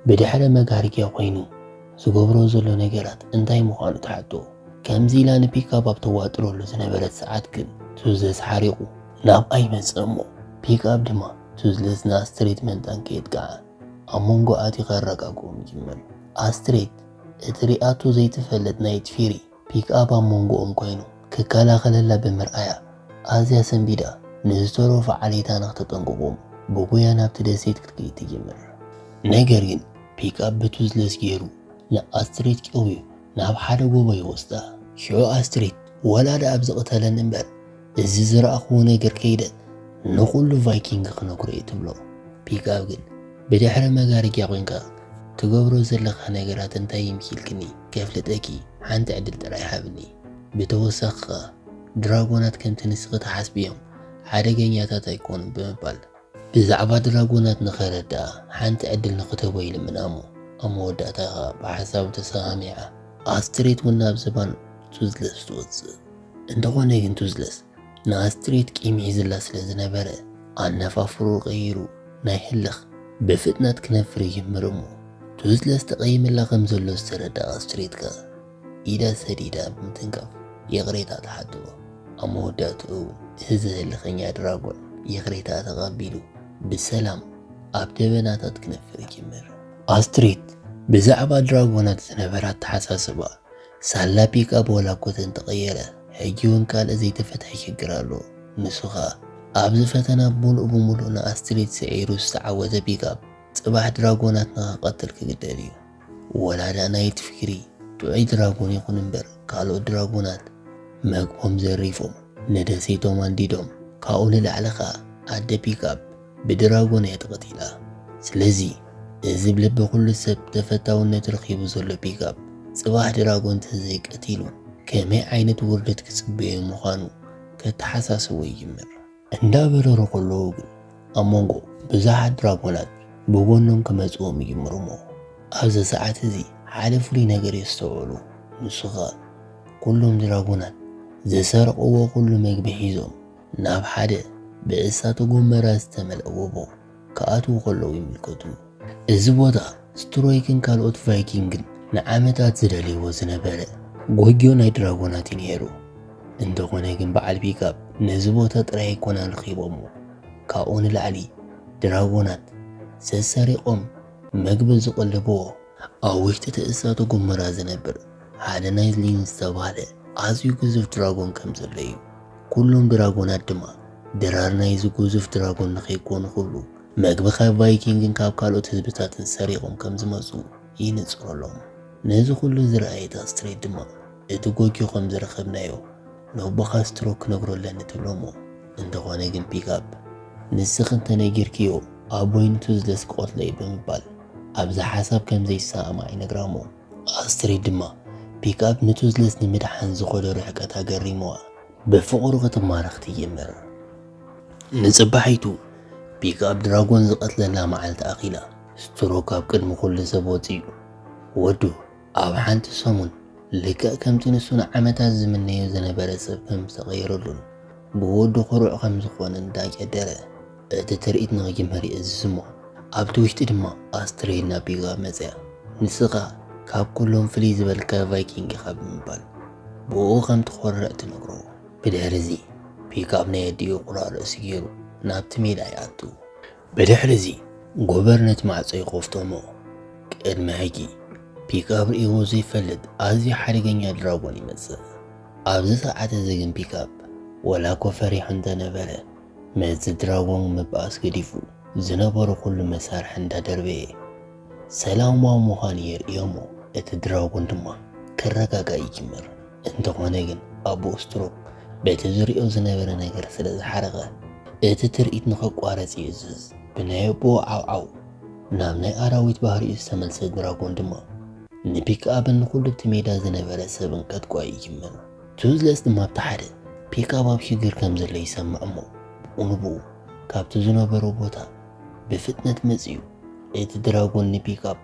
ብድሕረ መጋርጊያ ኮይኑ ዝገብሮ ዘሎ ነገራት እንታይ ምዃኑ ትሓቶ። ከምዚ ኢላ ንፒክኣፕ ኣብ ተዋጥረሉ ዝነበረት ሰዓት ግን ቱዝለስ ሓሪቑ ናብኣ ይመጽእ እሞ፣ ፒክኣፕ ድማ ቱዝለስ ንኣስትሪድ መንጣን ከየጥቅዓ ኣብ መንጎ ኣትዩ ከረጋግኦም ይጅምር። ኣስትሪድ እቲ ሪኣቶ ዘይትፈልጥ ናይት ፊሪ ፒክኣፕ ኣብ መንጎኦም ኮይኑ ክከላኸለላ ብምርኣያ ኣዝያ ሰንቢዳ ንዝተረፉ ዓሌታ ንኽተጠንቅቖም ብጉያ ናብቲ ደሴት ክትከይድ ትጅምር። ነገር ግን ፒክኣፕ ብቱዝለስ ገይሩ ንኣስትሪድ ቀውዩ ናብ ሓደ ጎቦ ይወስዳ። ሽዑ ኣስትሪድ ወላ ደኣ ኣብ ዝቕተለኒ እምበር እዚ ዝረኣኽዎ ነገር ከይደ ንኹሉ ቫይኪንግ ክነግሮ እየ ትብሎ። ፒክኣፕ ግን ብድሕረ መጋርጃ ኮይንካ ትገብሮ ዘለኻ ነገራት እንታይ ይምኪልክኒ ከፍልጠኪ ሓንቲ ዕድል ጥራይ ሃብኒ። ብተወሳኺ ኸኣ ድራጎናት ከምቲ ንስኺ ትሓስብዮም ሓደገኛታት ኣይኮኑን ብምባል ብዛዕባ ድራጎናት ንኸረድኣ ሓንቲ ዕድል ንኽትህቦ ይልምና እሞ ኣብ መወዳእታ ኸኣ ብሓሳቡ ተሰማሚዓ ኣስትሪድ እውን ናብ ዝባን ቱዝለስ ትወጽእ። እንተኾነ ግን ቱዝለስ ንኣስትሪድ ቂም ሒዝላ ስለ ዝነበረ ኣነፋፍርኡ ቀይሩ ናይ ህልኽ ብፍጥነት ክነፍር ይጅምር እሞ ቱዝለስ ተቐይምላ ከም ዘሎ ዝተረድኣ ኣስትሪድ ከኣ ኢዳ ሰዲዳ ብምትንካፍ ይቕሬታ ትሓትዎ። ኣብ መወዳእትኡ እዚ ህልኸኛ ድራጎን ይቕሬታ ተቐቢሉ ብሰላም ኣብ ደበናታት ክነፍር ይጅምር። ኣስትሪድ ብዛዕባ ድራጎናት ዝነበራ ኣተሓሳስባ ሳላ ፒክኣፕ ወላ እኮ ተንተቐየረ ሕጂ እውን ካልእ ዘይተፈትሐ ሽግር ኣሎ። ንሱ ኸኣ ኣብዚ ፈተና ብምሉእ ብምሉእ ንኣስትሪድ ስዒሩ ዝተዓወተ ፒክኣፕ ጽባሕ ድራጎናት ንኽቐትል ክግደድ እዩ። ወላ ደኣ ናይት ፊሪ ጥዑይ ድራጎን ይኹን እምበር ካልኦት ድራጎናት መግቦም ዘሪፎም ንደሴቶም ኣንዲዶም ካብኡ ንላዕሊ ኸኣ ኣደ ፒክኣፕ ብድራጎን እያ ተቐቲላ። ስለዚ እዚ ብልቢ ኩሉ ሰብ ተፈታውነት ረኺቡ ዘሎ ፒክኣፕ ጽባሕ ድራጎን ተዘይቀቲሉ ከመይ ዓይነት ውርደት ክጽበዮ ምዃኑ ከተሓሳስቦ ይጅምር። እንዳበረሩ ከለዉ ግን ኣብ መንጎ ብዙሓት ድራጎናት ብጎኖም ክመጽዎም ይጅምሩ እሞ ኣብዚ ሰዓት እዚ ሓደ ፍሉይ ነገር የስተውዕሉ። ንሱ ኸኣ ኩሎም ድራጎናት ዝሰርቕዎ ኩሉ መግቢ ሒዞም ናብ ሓደ ብእሳተ ጎመራ ዝተመልአ ጎቦ ክኣትዉ ከለዉ ይምልከቱ። እዚ ቦታ ስትሮይክን ካልኦት ቫይኪንግን ንዓመታት ዝደልይዎ ዝነበረ ጎጆ ናይ ድራጎናት እዩ ነይሩ። እንተኾነ ግን በዓል ፒክኣፕ ነዚ ቦታ ጥራይ ኣይኮነን ረኺቦሞ። ካብኡ ንላዕሊ ድራጎናት ሰሰሪቖም መግቢ ዝቕልብዎ ኣብ ውሽጢ እቲ እሳተ ጎመራ ዝነብር ሓደ ናይ ሊን ዝተባህለ ኣዝዩ ግዙፍ ድራጎን ከም ዘሎ እዩ። ኩሎም ድራጎናት ድማ ድራር ናይዚ ግዙፍ ድራጎን ንኸይኮኑ ክብሉ መግቢ ካብ ቫይኪንግን ካብ ካልኦት ህዝብታትን ሰሪቖም ከም ዝመጹ ይንጽረሎም። ነዚ ኩሉ ዝረኣየት ኣስትሪድ ድማ እቲ ጎጆ ከም ዝረኸብናዮ ነቦኻ ስትሮክ ክነግሮ ኣለኒ ትብሎ እሞ እንተኾነ ግን ፒክኣፕ ንስኺ እንተነጊርክዮ ኣቦይ ንቱዝለስ ክቐትሎ እዩ ብምባል ኣብዚ ሓሳብ ከም ዘይሰማማዕ ይነግራ እሞ ኣስትሪድ ድማ ፒክኣፕ ንቱዝለስ ንምድሓን ዝኸዶ ርሕቀት ኣገሪምዋ ብፍቕሩ ክትማረኽ ትጅምር። ንጽባሒቱ ፒክኣፕ ድራጎን ዝቐትለላ መዓልቲ ኣኺላ ስትሮክ ኣብ ቅድሚ ኩሉ ሰብ ወጺኡ ወዱ ኣብ ሓንቲ ሰሙን ልክዕ ከምቲ ንሱ ንዓመታት ዝምነዮ ዝነበረ ሰብ ከም ዝተቐየረሉን ብወዱ ኩሩዕ ከም ዝኾነን እንዳጨደረ እቲ ትርኢት ንኽጅመር ይእዝዝ እሞ ኣብቲ ውሽጢ ድማ ኣስትሬድ ናብ ፒክኣፕ መጽያ። ንስኻ ካብ ኩሎም ፍልይ ዝበልካ ቫይኪንግ ኢኻ ብምባል ብኡ ከም ትኾርዕ ትነግሮ። ብድሕሪ እዚ ፒክኣፕ ናይ ኣዲኡ ቁራዕ ርእሲ ገይሩ ናብቲ ሜዳ ይኣቱ። ብድሕሪ እዚ ጎበር ነቲ ማዕጾ ይኸፍቶ እሞ ቅድሚ ሕጂ ፒክኣፕ ርእይዎ ዘይፈልጥ ኣዝዩ ሓደገኛ ድራጎን ይመጽእ። ኣብዚ ሰዓት እዚ ግን ፒክኣፕ ወላ እኮ ፈሪሑ እንተነበረ መዚ ድራጎን ምብኣስ ገዲፉ ዝነበሮ ኩሉ መሳርሒ እንዳደርበየ ሰላማዊ ምዃኑ የርእዮ እሞ እቲ ድራጎን ድማ ክረጋጋእ ይጅምር። እንተኾነ ግን ኣቦኡ ስትሮክ በቲ ዝርእዮ ዝነበረ ነገር ስለ ዝሓረቐ እቲ ትርኢት ንኸቋረጽ ይእዝዝ። ብናይ ኣቦኡ ዓውዓው ናብ ናይ ኣራዊት ባህሪኡ ዝተመልሰ ድራጎን ድማ ንፒክኣፕን ንኹሉ እቲ ሜዳ ዝነበረ ሰብን ከጥቅዖ ይጅምር። ቱዝለስ ድማ ኣብቲ ሓደ ፒክኣፕ ኣብ ሽግር ከም ዘሎ ይሰምዕ እሞ ብኡ ንብኡ ካብቲ ዝነበሮ ቦታ ብፍጥነት መጺኡ እቲ ድራጎን ንፒክኣፕ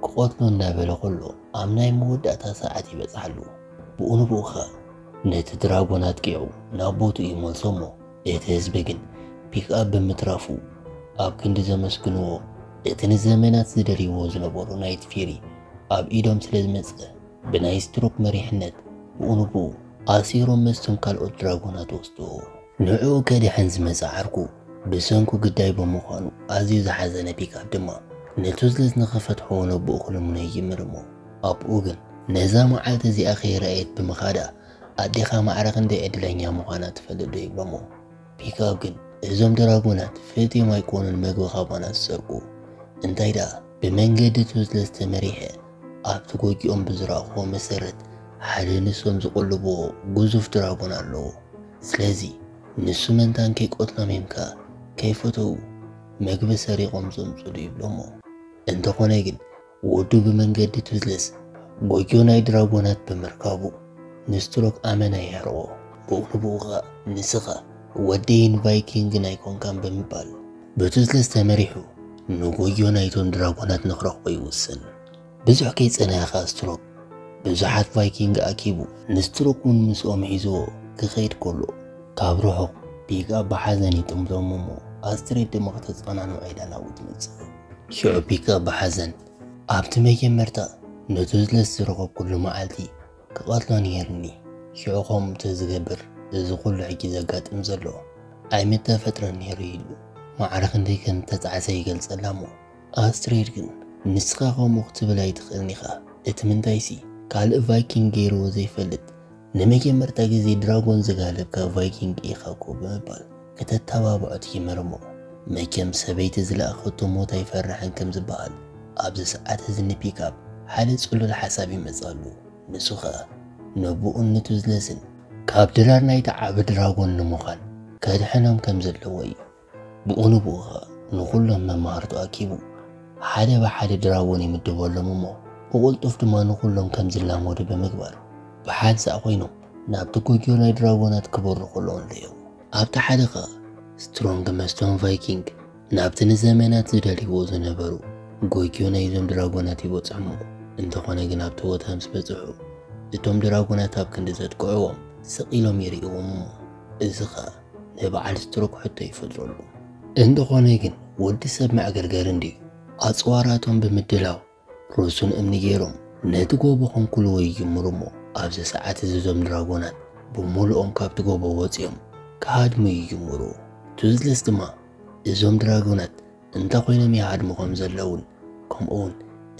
ክቐትሎ እናበለ ከሎ ኣብ ናይ መወዳእታ ሰዓት ይበጽሓሉ። ብኡ ንብኡ ኸኣ ነቲ ድራጎን ኣጥቂዑ ናብ ቦትኡ ይመልሶ እሞ እቲ ህዝቢ ግን ፒክኣፕ ብምትራፉ ኣብ ክንዲ ዘመስግንዎ እቲ ንዘመናት ዝደልይዎ ዝነበሩ ናይት ፊሪ ኣብ ኢዶም ስለ ዝመጸ ብናይ ስትሮክ መሪሕነት ብኡ ንብኡ ኣሲሮም ምስቶም ካልኦት ድራጎናት ወስድዎ። ንዕኡ ከድሕን ዝመጸ ዓርኩ ብሰንኩ ግዳይ ብምዃኑ ኣዝዩ ዝሓዘነ ፒክኣፕ ድማ ንቱዝለስ ንኽፈትሖ ነብኡ ክልምኖ ይጅምር እሞ ኣብኡ ግን ነዛ መዓልቲ እዚኣ ከይረኣየት ብምኻዳ ኣዴኻ ማዕረ ክንደይ ዕድለኛ ምዃና ትፈልጥ ዶ ይብሎ እሞ ፒክኣፕ ግን እዞም ድራጎናት ፍትዮም ኣይኮኑን መግቢ ካባና ዝሰርቁ እንታይ ደኣ ብመንገዲ ቱዝለስ ተመሪሐ ኣብቲ ጎጆኦም ብዝረኣኹዎ መሰረት ሓደ ንሶም ዝቕልብዎ ግዙፍ ድራጎን ኣለዎ። ስለዚ ንሱ መንታን ከይቀትሎም እዮም ከኣ ከይፈተዉ መግቢ ሰሪቖም ዘምጽሉ ይብሎሞ። እንተኾነ ግን ወዱ ብመንገዲ ቱዝለስ ጎጆ ናይ ድራጎናት ብምርካቡ ንስትሮክ ኣመና የሕርቖ። ብኡ ንብኡ ኸኣ ንስኻ ወደይን ቫይኪንግን ኣይኮንካን ብምባል ብቱዝለስ ተመሪሑ ንጎጆ ናይቶም ድራጎናት ንኽረኽቦ ይውስን። ብዙሕ ከይጸነሐ ኸኣ ስትሮክ ብዙሓት ቫይኪንግ ኣኪቡ ንስትሮክ እውን ምስኦም ሒዝዎ ክኸይድ ከሎ ካብ ርሑቕ ፒክኣፕ ብሓዘን ይጥምቶም እሞ ኣስትሬድ ድማ ክተጸናንዖ ኢላ ናብኡ ትመጽእ። ሽዑ ፒክኣፕ ብሓዘን ኣብቲ መጀመርታ ንቱዝለስ ዝረኸብኩሉ መዓልቲ ክቐትሎ ነይርኒ። ሽዑ ከምኡ እንተዝገብር እዚ ኩሉ ሕጂ ዘጋጥም ዘሎ ኣይምተፈጥረን ነይሩ ኢሉ ማዕረ ክንደይ ከም እተጣዕሰ ይገልጸላ እሞ ኣስትሬድ ግን ንስኻ ከምኡ ክትብል ኣይትኽእልን ኢኻ። እቲ ምንታይሲ ካልእ ቫይኪንግ ገይርዎ ዘይፈልጥ ንመጀመርታ ግዜ ድራጎን ዝጋለብካ ቫይኪንግ ኢኻ እኮ ብምባል ከተተባብዖ ትጅምር እሞ መቸም ሰበይቲ ዝለኣኸቶ ሞት ኣይፈርሕን ከም ዝበሃል ኣብዚ ሰዓት እዚ ንፒክኣፕ ሓደ ጽሉል ሓሳብ ይመጽኣሉ። ንሱ ኸኣ ነብኡን ንቱዝለስን ካብ ድራር ናይቲ ዓቢ ድራጎን ንምዃን ከድሕኖም ከም ዘለዎ እዩ። ብኡ ንብኡ ኸኣ ንኹሎም መማህርቱ ኣኪቡ ሓደ ብሓደ ድራጎን ይምድበሎም እሞ ብቕልጡፍ ድማ ንኹሎም ከም ዝላመዱ ብምግባር ብሓንሳእ ኮይኖም ናብቲ ጎጆ ናይ ድራጎናት ክበሩ ከለዉ ንርእዮም። ኣብቲ ሓደ ኸኣ ስትሮንግ መስቶም ቫይኪንግ ናብቲ ንዘመናት ዝደልይዎ ዝነበሩ ጎጆ ናይዞም ድራጎናት ይበጽሑ እሞ እንተኾነ ግን ኣብቲ ቦታ ምስ በጽሑ እቶም ድራጎናት ኣብ ክንዲ ዘጥቅዕዎም ስቕ ኢሎም ይርእይዎም እሞ እዚ ኸኣ ንበዓል ስትሮክ ሕቶ ይፈጥረሉ። እንተኾነ ግን ወዲ ሰብ መዕገርገር እንድዩ። ኣጽዋራቶም ብምድላው ርእሱን እምኒ ገይሮም ነቲ ጎቦ ከንኩልዎ ይጅምሩ እሞ ኣብዚ ሰዓት እዚ እዞም ድራጎናት ብምሉኦም ካብቲ ጎቦ ወጺኦም ክሃድሙ ይጅምሩ። ቱዝለስ ድማ እዞም ድራጎናት እንታይ ኮይኖም ይሃድሙ ከም ዘለውን ከምኡውን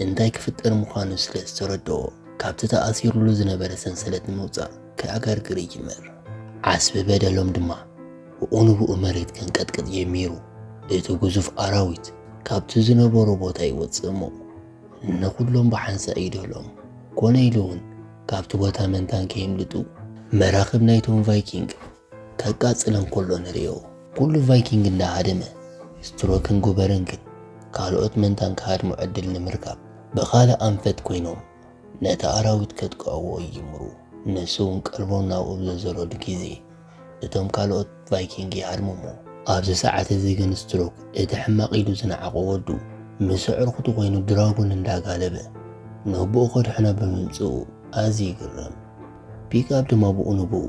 እንታይ ክፍጠር ምዃኑ ስለ ዝተረድኦ ካብቲ ተኣሲሩሉ ዝነበረ ሰንሰለት ንምውጻእ ክዕገርግር ይጅምር። ዓስቢ በደሎም ድማ ብኡ ንብኡ መሬት ከንቀጥቅጥ ጀሚሩ። እቲ ግዙፍ ኣራዊት ካብቲ ዝነበሮ ቦታ ይወጽእ እሞ ንኹሎም ብሓንሳእ ይድህሎም። ኮነ ኢሉ እውን ካብቲ ቦታ መንታን ከየምልጡ መራኽብ ናይቶም ቫይኪንግ ከቃጽለን ከሎ ንርእዮ። ኩሉ ቫይኪንግ እንዳሃደመ ስትሮክን ጉበርን ግን ካልኦት መንታን ክሃድሙ ዕድል ንምርካብ ብኻልእ ኣንፈት ኮይኖም ነቲ ኣራዊት ከጥቅዕዎ ይጅምሩ። ንሱ እውን ቀልቦም ናብኡ ብዘዞረሉ ግዜ እቶም ካልኦት ቫይኪንግ ይሃድሙ እሞ ኣብዚ ሰዓት እዚ ግን ስትሮክ እቲ ሕማቕ ኢሉ ዝነዓቖ ወዱ ምስ ኣዕሩኽቱ ኮይኑ ድራጎን እንዳጋለበ ነቦኡ ከድሕኖ ብምምጽኡ ኣዝዩ ይግረም። ፒክኣፕ ድማ ብኡ ንብኡ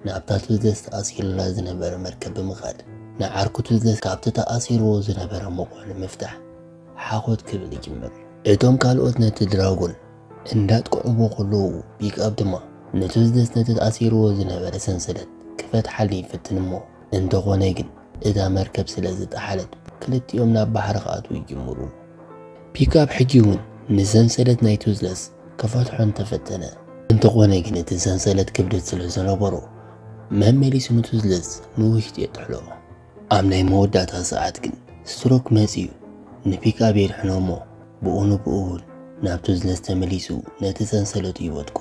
ናብታ ቱዝለስ ተኣሲሩላ ዝነበረ መርከብ ብምኻድ ንዓርኩ ቱዝለስ ካብቲ ተኣሲርዎ ዝነበረ መቑሕ ንምፍታሕ ሓኾት ክብል ይጅምር። እቶም ካልኦት ነቲ ድራጎን እንዳጥቅዕዎ ከለዉ ፒክኣፕ ድማ ንቱዝለስ ነቲ ተኣሲርዎ ዝነበረ ሰንሰለት ክፈትሓሉ ይፍትን እሞ እንተኾነ ግን እታ መርከብ ስለ ዝጠሓለት ክልቲኦም ናብ ባሕሪ ክኣትዉ ይጅምሩ። ፒክኣፕ ሕጂ እውን ንሰንሰለት ናይ ቱዝለስ ክፈትሖ እንተፈተነ እንተኾነ ግን እቲ ሰንሰለት ክብደት ስለ ዝነበሮ መመሊሱ ንቱዝለስ ንውሽጢ የጥሕሎ። ኣብ ናይ መወዳእታ ሰዓት ግን ስትሮክ መጺኡ ንፒክኣፕ የድሕኖ እሞ ብኡ ንብኡ እውን ናብ ቱዝለስ ተመሊሱ ነቲ ሰንሰለቱ ይበጥቆ።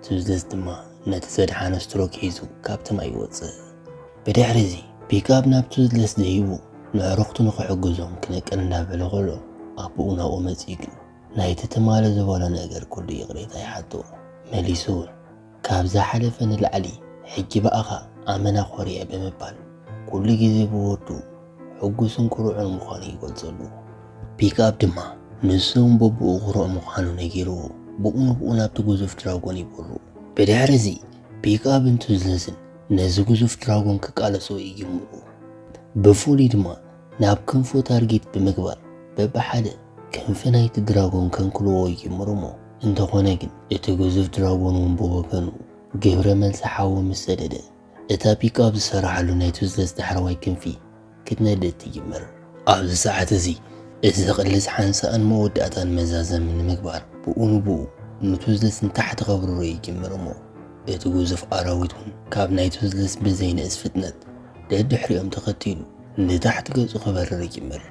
ቱዝለስ ድማ ነቲ ዘድሓኖ ስትሮክ ሒዙ ካብቲ ማይ ይወጽእ። ብድሕሪ እዚ ፒክኣፕ ናብ ቱዝለስ ደይቡ ንዕሩኽቱ ንኽሕግዞም ክነቅል እንዳበለ ከሎ ኣቦኡ ናብኡ መጺኡ ግን ናይቲ ትማሊ ዝበሎ ነገር ኩሉ ይቕሬታ ይሓቶ። መሊሱ እውን ካብዛ ሓለፈ ንላዕሊ ሕጂ ብኣኻ ኣመና ኮርየ ብምባል ኩሉ ግዜ ብወዱ ሕጉስን ኩሩዕን ምዃኑ ይገልጸሉ። ፒክኣፕ ድማ ንሱ እውን በብኡ ኩሩዕ ምዃኑ ነጊርዎ ብኡ ንብኡ ናብቲ ግዙፍ ድራጎን ይበሩ። ብድሕሪ እዚ ፒክኣፕን ቱዝለስን ነዚ ግዙፍ ድራጎን ክቃለስዎ ይጅምሩ። ብፍሉይ ድማ ናብ ክንፉ ታርጌት ብምግባር በብሓደ ክንፊ ናይቲ ድራጎን ከንክልዎ ይጅምሩ እሞ እንተኾነ ግን እቲ ግዙፍ ድራጎን እውን ብወገኑ ግብረ መልሲ ሓዊ ምስ ሰደደ እታ ፒክኣፕ ዝሰራሓሉ ናይ ቱዝለስ ዳሕረዋይ ክንፊ ክትነድድ ትጅምር። ኣብዚ ሰዓት እዚ እዚ ቅልስ ሓንሳእን መወዳእታን መዛዘሚ ንምግባር ብኡ ንብኡ ንቱዝለስ ንታሕቲ ከብርሮ ይጅምር እሞ እቲ ግዙፍ ኣራዊት እውን ካብ ናይ ቱዝለስ ብዘይንእስ ፍጥነት ደድሕሪኦም ተኸቲሉ ንታሕቲ ገጹ ክበርር ይጅምር።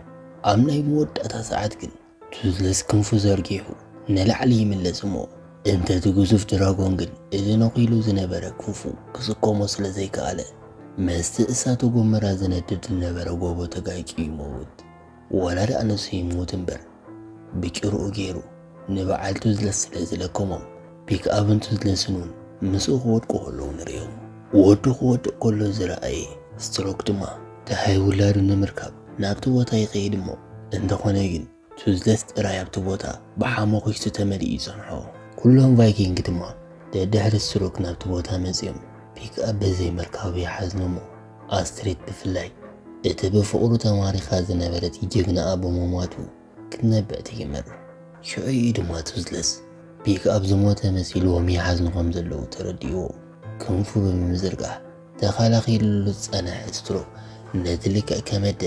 ኣብ ናይ መወዳእታ ሰዓት ግን ቱዝለስ ክንፉ ዘርጊሑ ንላዕሊ ይምለስ እሞ እንተ እቲ ግዙፍ ድራጎን ግን እዚ ነኺሉ ዝነበረ ክንፉ ክስከሞ ስለ ዘይከኣለ ምስቲ እሳተ ጎመራ ዝነድድ ዝነበረ ጎቦ ተጋጭዩ ይመውት። ወላ ደኣ ንሱ ይሙት እምበር ብጭርኡ ገይሩ ንበዓል ቱዝለስ ስለ ዝለከሞም ፒክኣፕን ቱዝለስን እውን ምስኡ ክወድቁ ከለዉ ንርእዮም። ወዱ ክወድቕ ከሎ ዝረኣየ ስትሮክ ድማ ደሃይ ውላዱ ንምርካብ ናብቲ ቦታ ይኸይድ እሞ እንተኾነ ግን ቱዝለስ ጥራይ ኣብቲ ቦታ ብሓሞኺሽቲ ተመሊኡ ይጸንሖ። ኩሎም ቫይኪንግ ድማ ደድሕሪ ስትሮክ ናብቲ ቦታ መጺኦም ፒክኣፕ ብዘይ ምርካቡ ይሓዝኑ እሞ ኣስትሪድ ብፍላይ እቲ ብፍቕሩ ተማሪኻ ዝነበረት ጀግናኣ ብምሟቱ ክትነብዕ ትጅምር። ሽዑ እዩ ድማ ቱዝለስ ፒክኣፕ ዝሞተ መሲልዎም ይሓዝኑ ከም ዘለዉ ተረዲእዎ ክንፉ ብምዝርጋሕ ተኸላኺሉሉ ዝጸንሐ ስትሮክ ነቲ ልክዕ ከመደ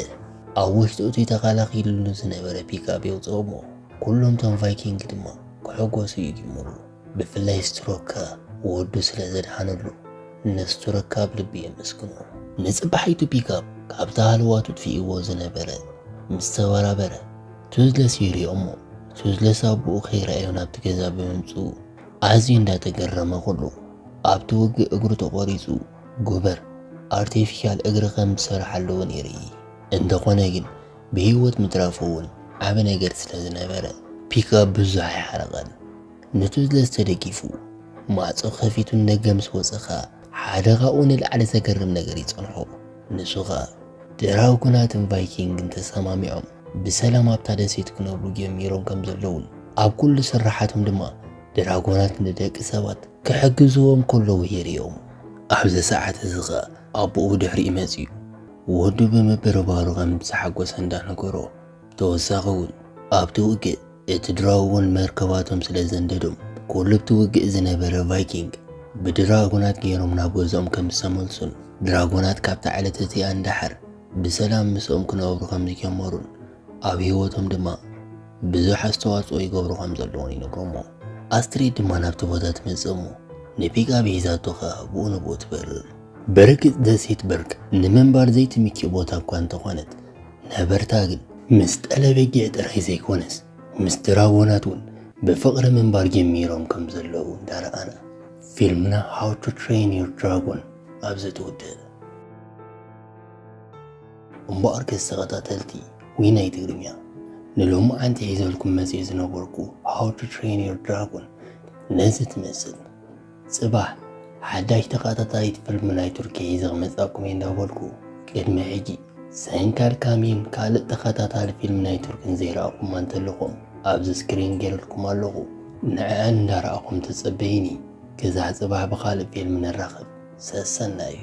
ኣብ ውሽጡ እቲ ተኸላኺሉሉ ዝነበረ ፒክኣፕ የውጽኦ እሞ ኩሎም እቶም ቫይኪንግ ድማ ክሕጎሱ ይጅምሩ። ብፍላይ ስትሮክ ከኣ ወዱ ስለ ዘድሓነሉ ንስትሮክ ካብ ልቢ የመስግኖ። ንጽባሒቱ ፒክኣፕ ካብቲ ሃለዋቱ ጥፊእዎ ዝነበረ ምስ ተበራበረ ቱዝለስ ይሪኦ እሞ ቱዝለስ ኣቦኡ ከይረኣዮ ናብቲ ገዛ ብምምጽኡ ኣዝዩ እንዳተገረመ ከሎ ኣብቲ ውግእ እግሩ ተቖሪጹ ጉበር ኣርቲፊሻል እግሪ ከም ዝሰረሓሉ እውን ይርኢ። እንተኾነ ግን ብህይወት ምትራፉ እውን ዓቢ ነገር ስለ ዝነበረ ፒክኣፕ ብዙሕ ኣይሓረቐን። ንቱዝለስ ተደጊፉ ማዕጾ ከፊቱ ንደገ ምስ ወጸ ኸኣ ሓደ ካብኡ ንላዕሊ ዘገርም ነገር ይጸንሖ። ንሱ ኸኣ ድራጎናትን ቫይኪንግን ተሰማሚዖም ብሰላም ኣብታ ደሴት ክነብሩ ጀሚሮም ከም ዘለውን ኣብ ኩሉ ስራሓቶም ድማ ድራጎናት ንደቂ ሰባት ክሕግዝዎም ከለዉ የርእዮም። ኣብዚ ሰዓት እዚ ኸኣ ኣቦኡ ብድሕሪኡ መጺኡ ወዱ ብምብርባሩ ከም ዝተሓጎሰ እንዳነገሮ ብተወሳኺ እውን ኣብቲ ውግእ እቲ ድራጎን መርከባቶም ስለ ዘንደዶም ኩሉ ኣብቲ ውግእ ዝነበረ ቫይኪንግ ብድራጎናት ገይሮም ናብ ገዝኦም ከም ዝተመልሱን ድራጎናት ካብታ ዕለት እቲኣ ንደሓር ብሰላም ምስኦም ክነብሩ ከም ዝጀመሩን ኣብ ህይወቶም ድማ ብዙሕ ኣስተዋጽኦ ይገብሩ ከም ዘለውን ይነግሮሞ። ኣስትሪድ ድማ ናብቲ ቦታ ትመጽእ እሞ ንፒክኣፕ ሒዛቶ ኸኣ ብኡ ንብኡ ትበርር። ብርግጽ ደሴት በርግ ንምንባር ዘይትምችእ ቦታ እኳ እንተኾነት ነበርታ ግን ምስ ጠለበጊዕ ጥራይ ዘይኮነስ ምስ ድራጎናት እውን ብፍቕሪ ምንባር ጀሚሮም ከም ዘለዉ እንዳረኣና ፊልምና How to Train Your Dragon ኣብዚ ትውድእ። እምበኣርከስ ተኸታተልቲ ዊናይ ትግርኛ ንሎሚ ዓንቲ ሒዘልኩም መፅእ ዝነበርኩ How to Train Your Dragon ነዚ ትመስል። ጽባሕ ሓዳሽ ተኸታታሊት ፊልም ናይ ቱርኪ ሒዘ ክመጻኩም እየ እንዳበልኩ ቅድሚ ሕጂ ሰንካል ካሚን ካልእ ተኸታታሊ ፊልም ናይ ቱርክን ዘይረኣኹማ እንተለኹም ኣብዚ ስክሪን ገይረልኩም ኣለኹ። ንዕዐን እንዳረኣኹም ተጸበይኒ። ክሳዕ ጽባሕ ብኻልእ ፊልም ንራኸብ። ሰሰናዩ።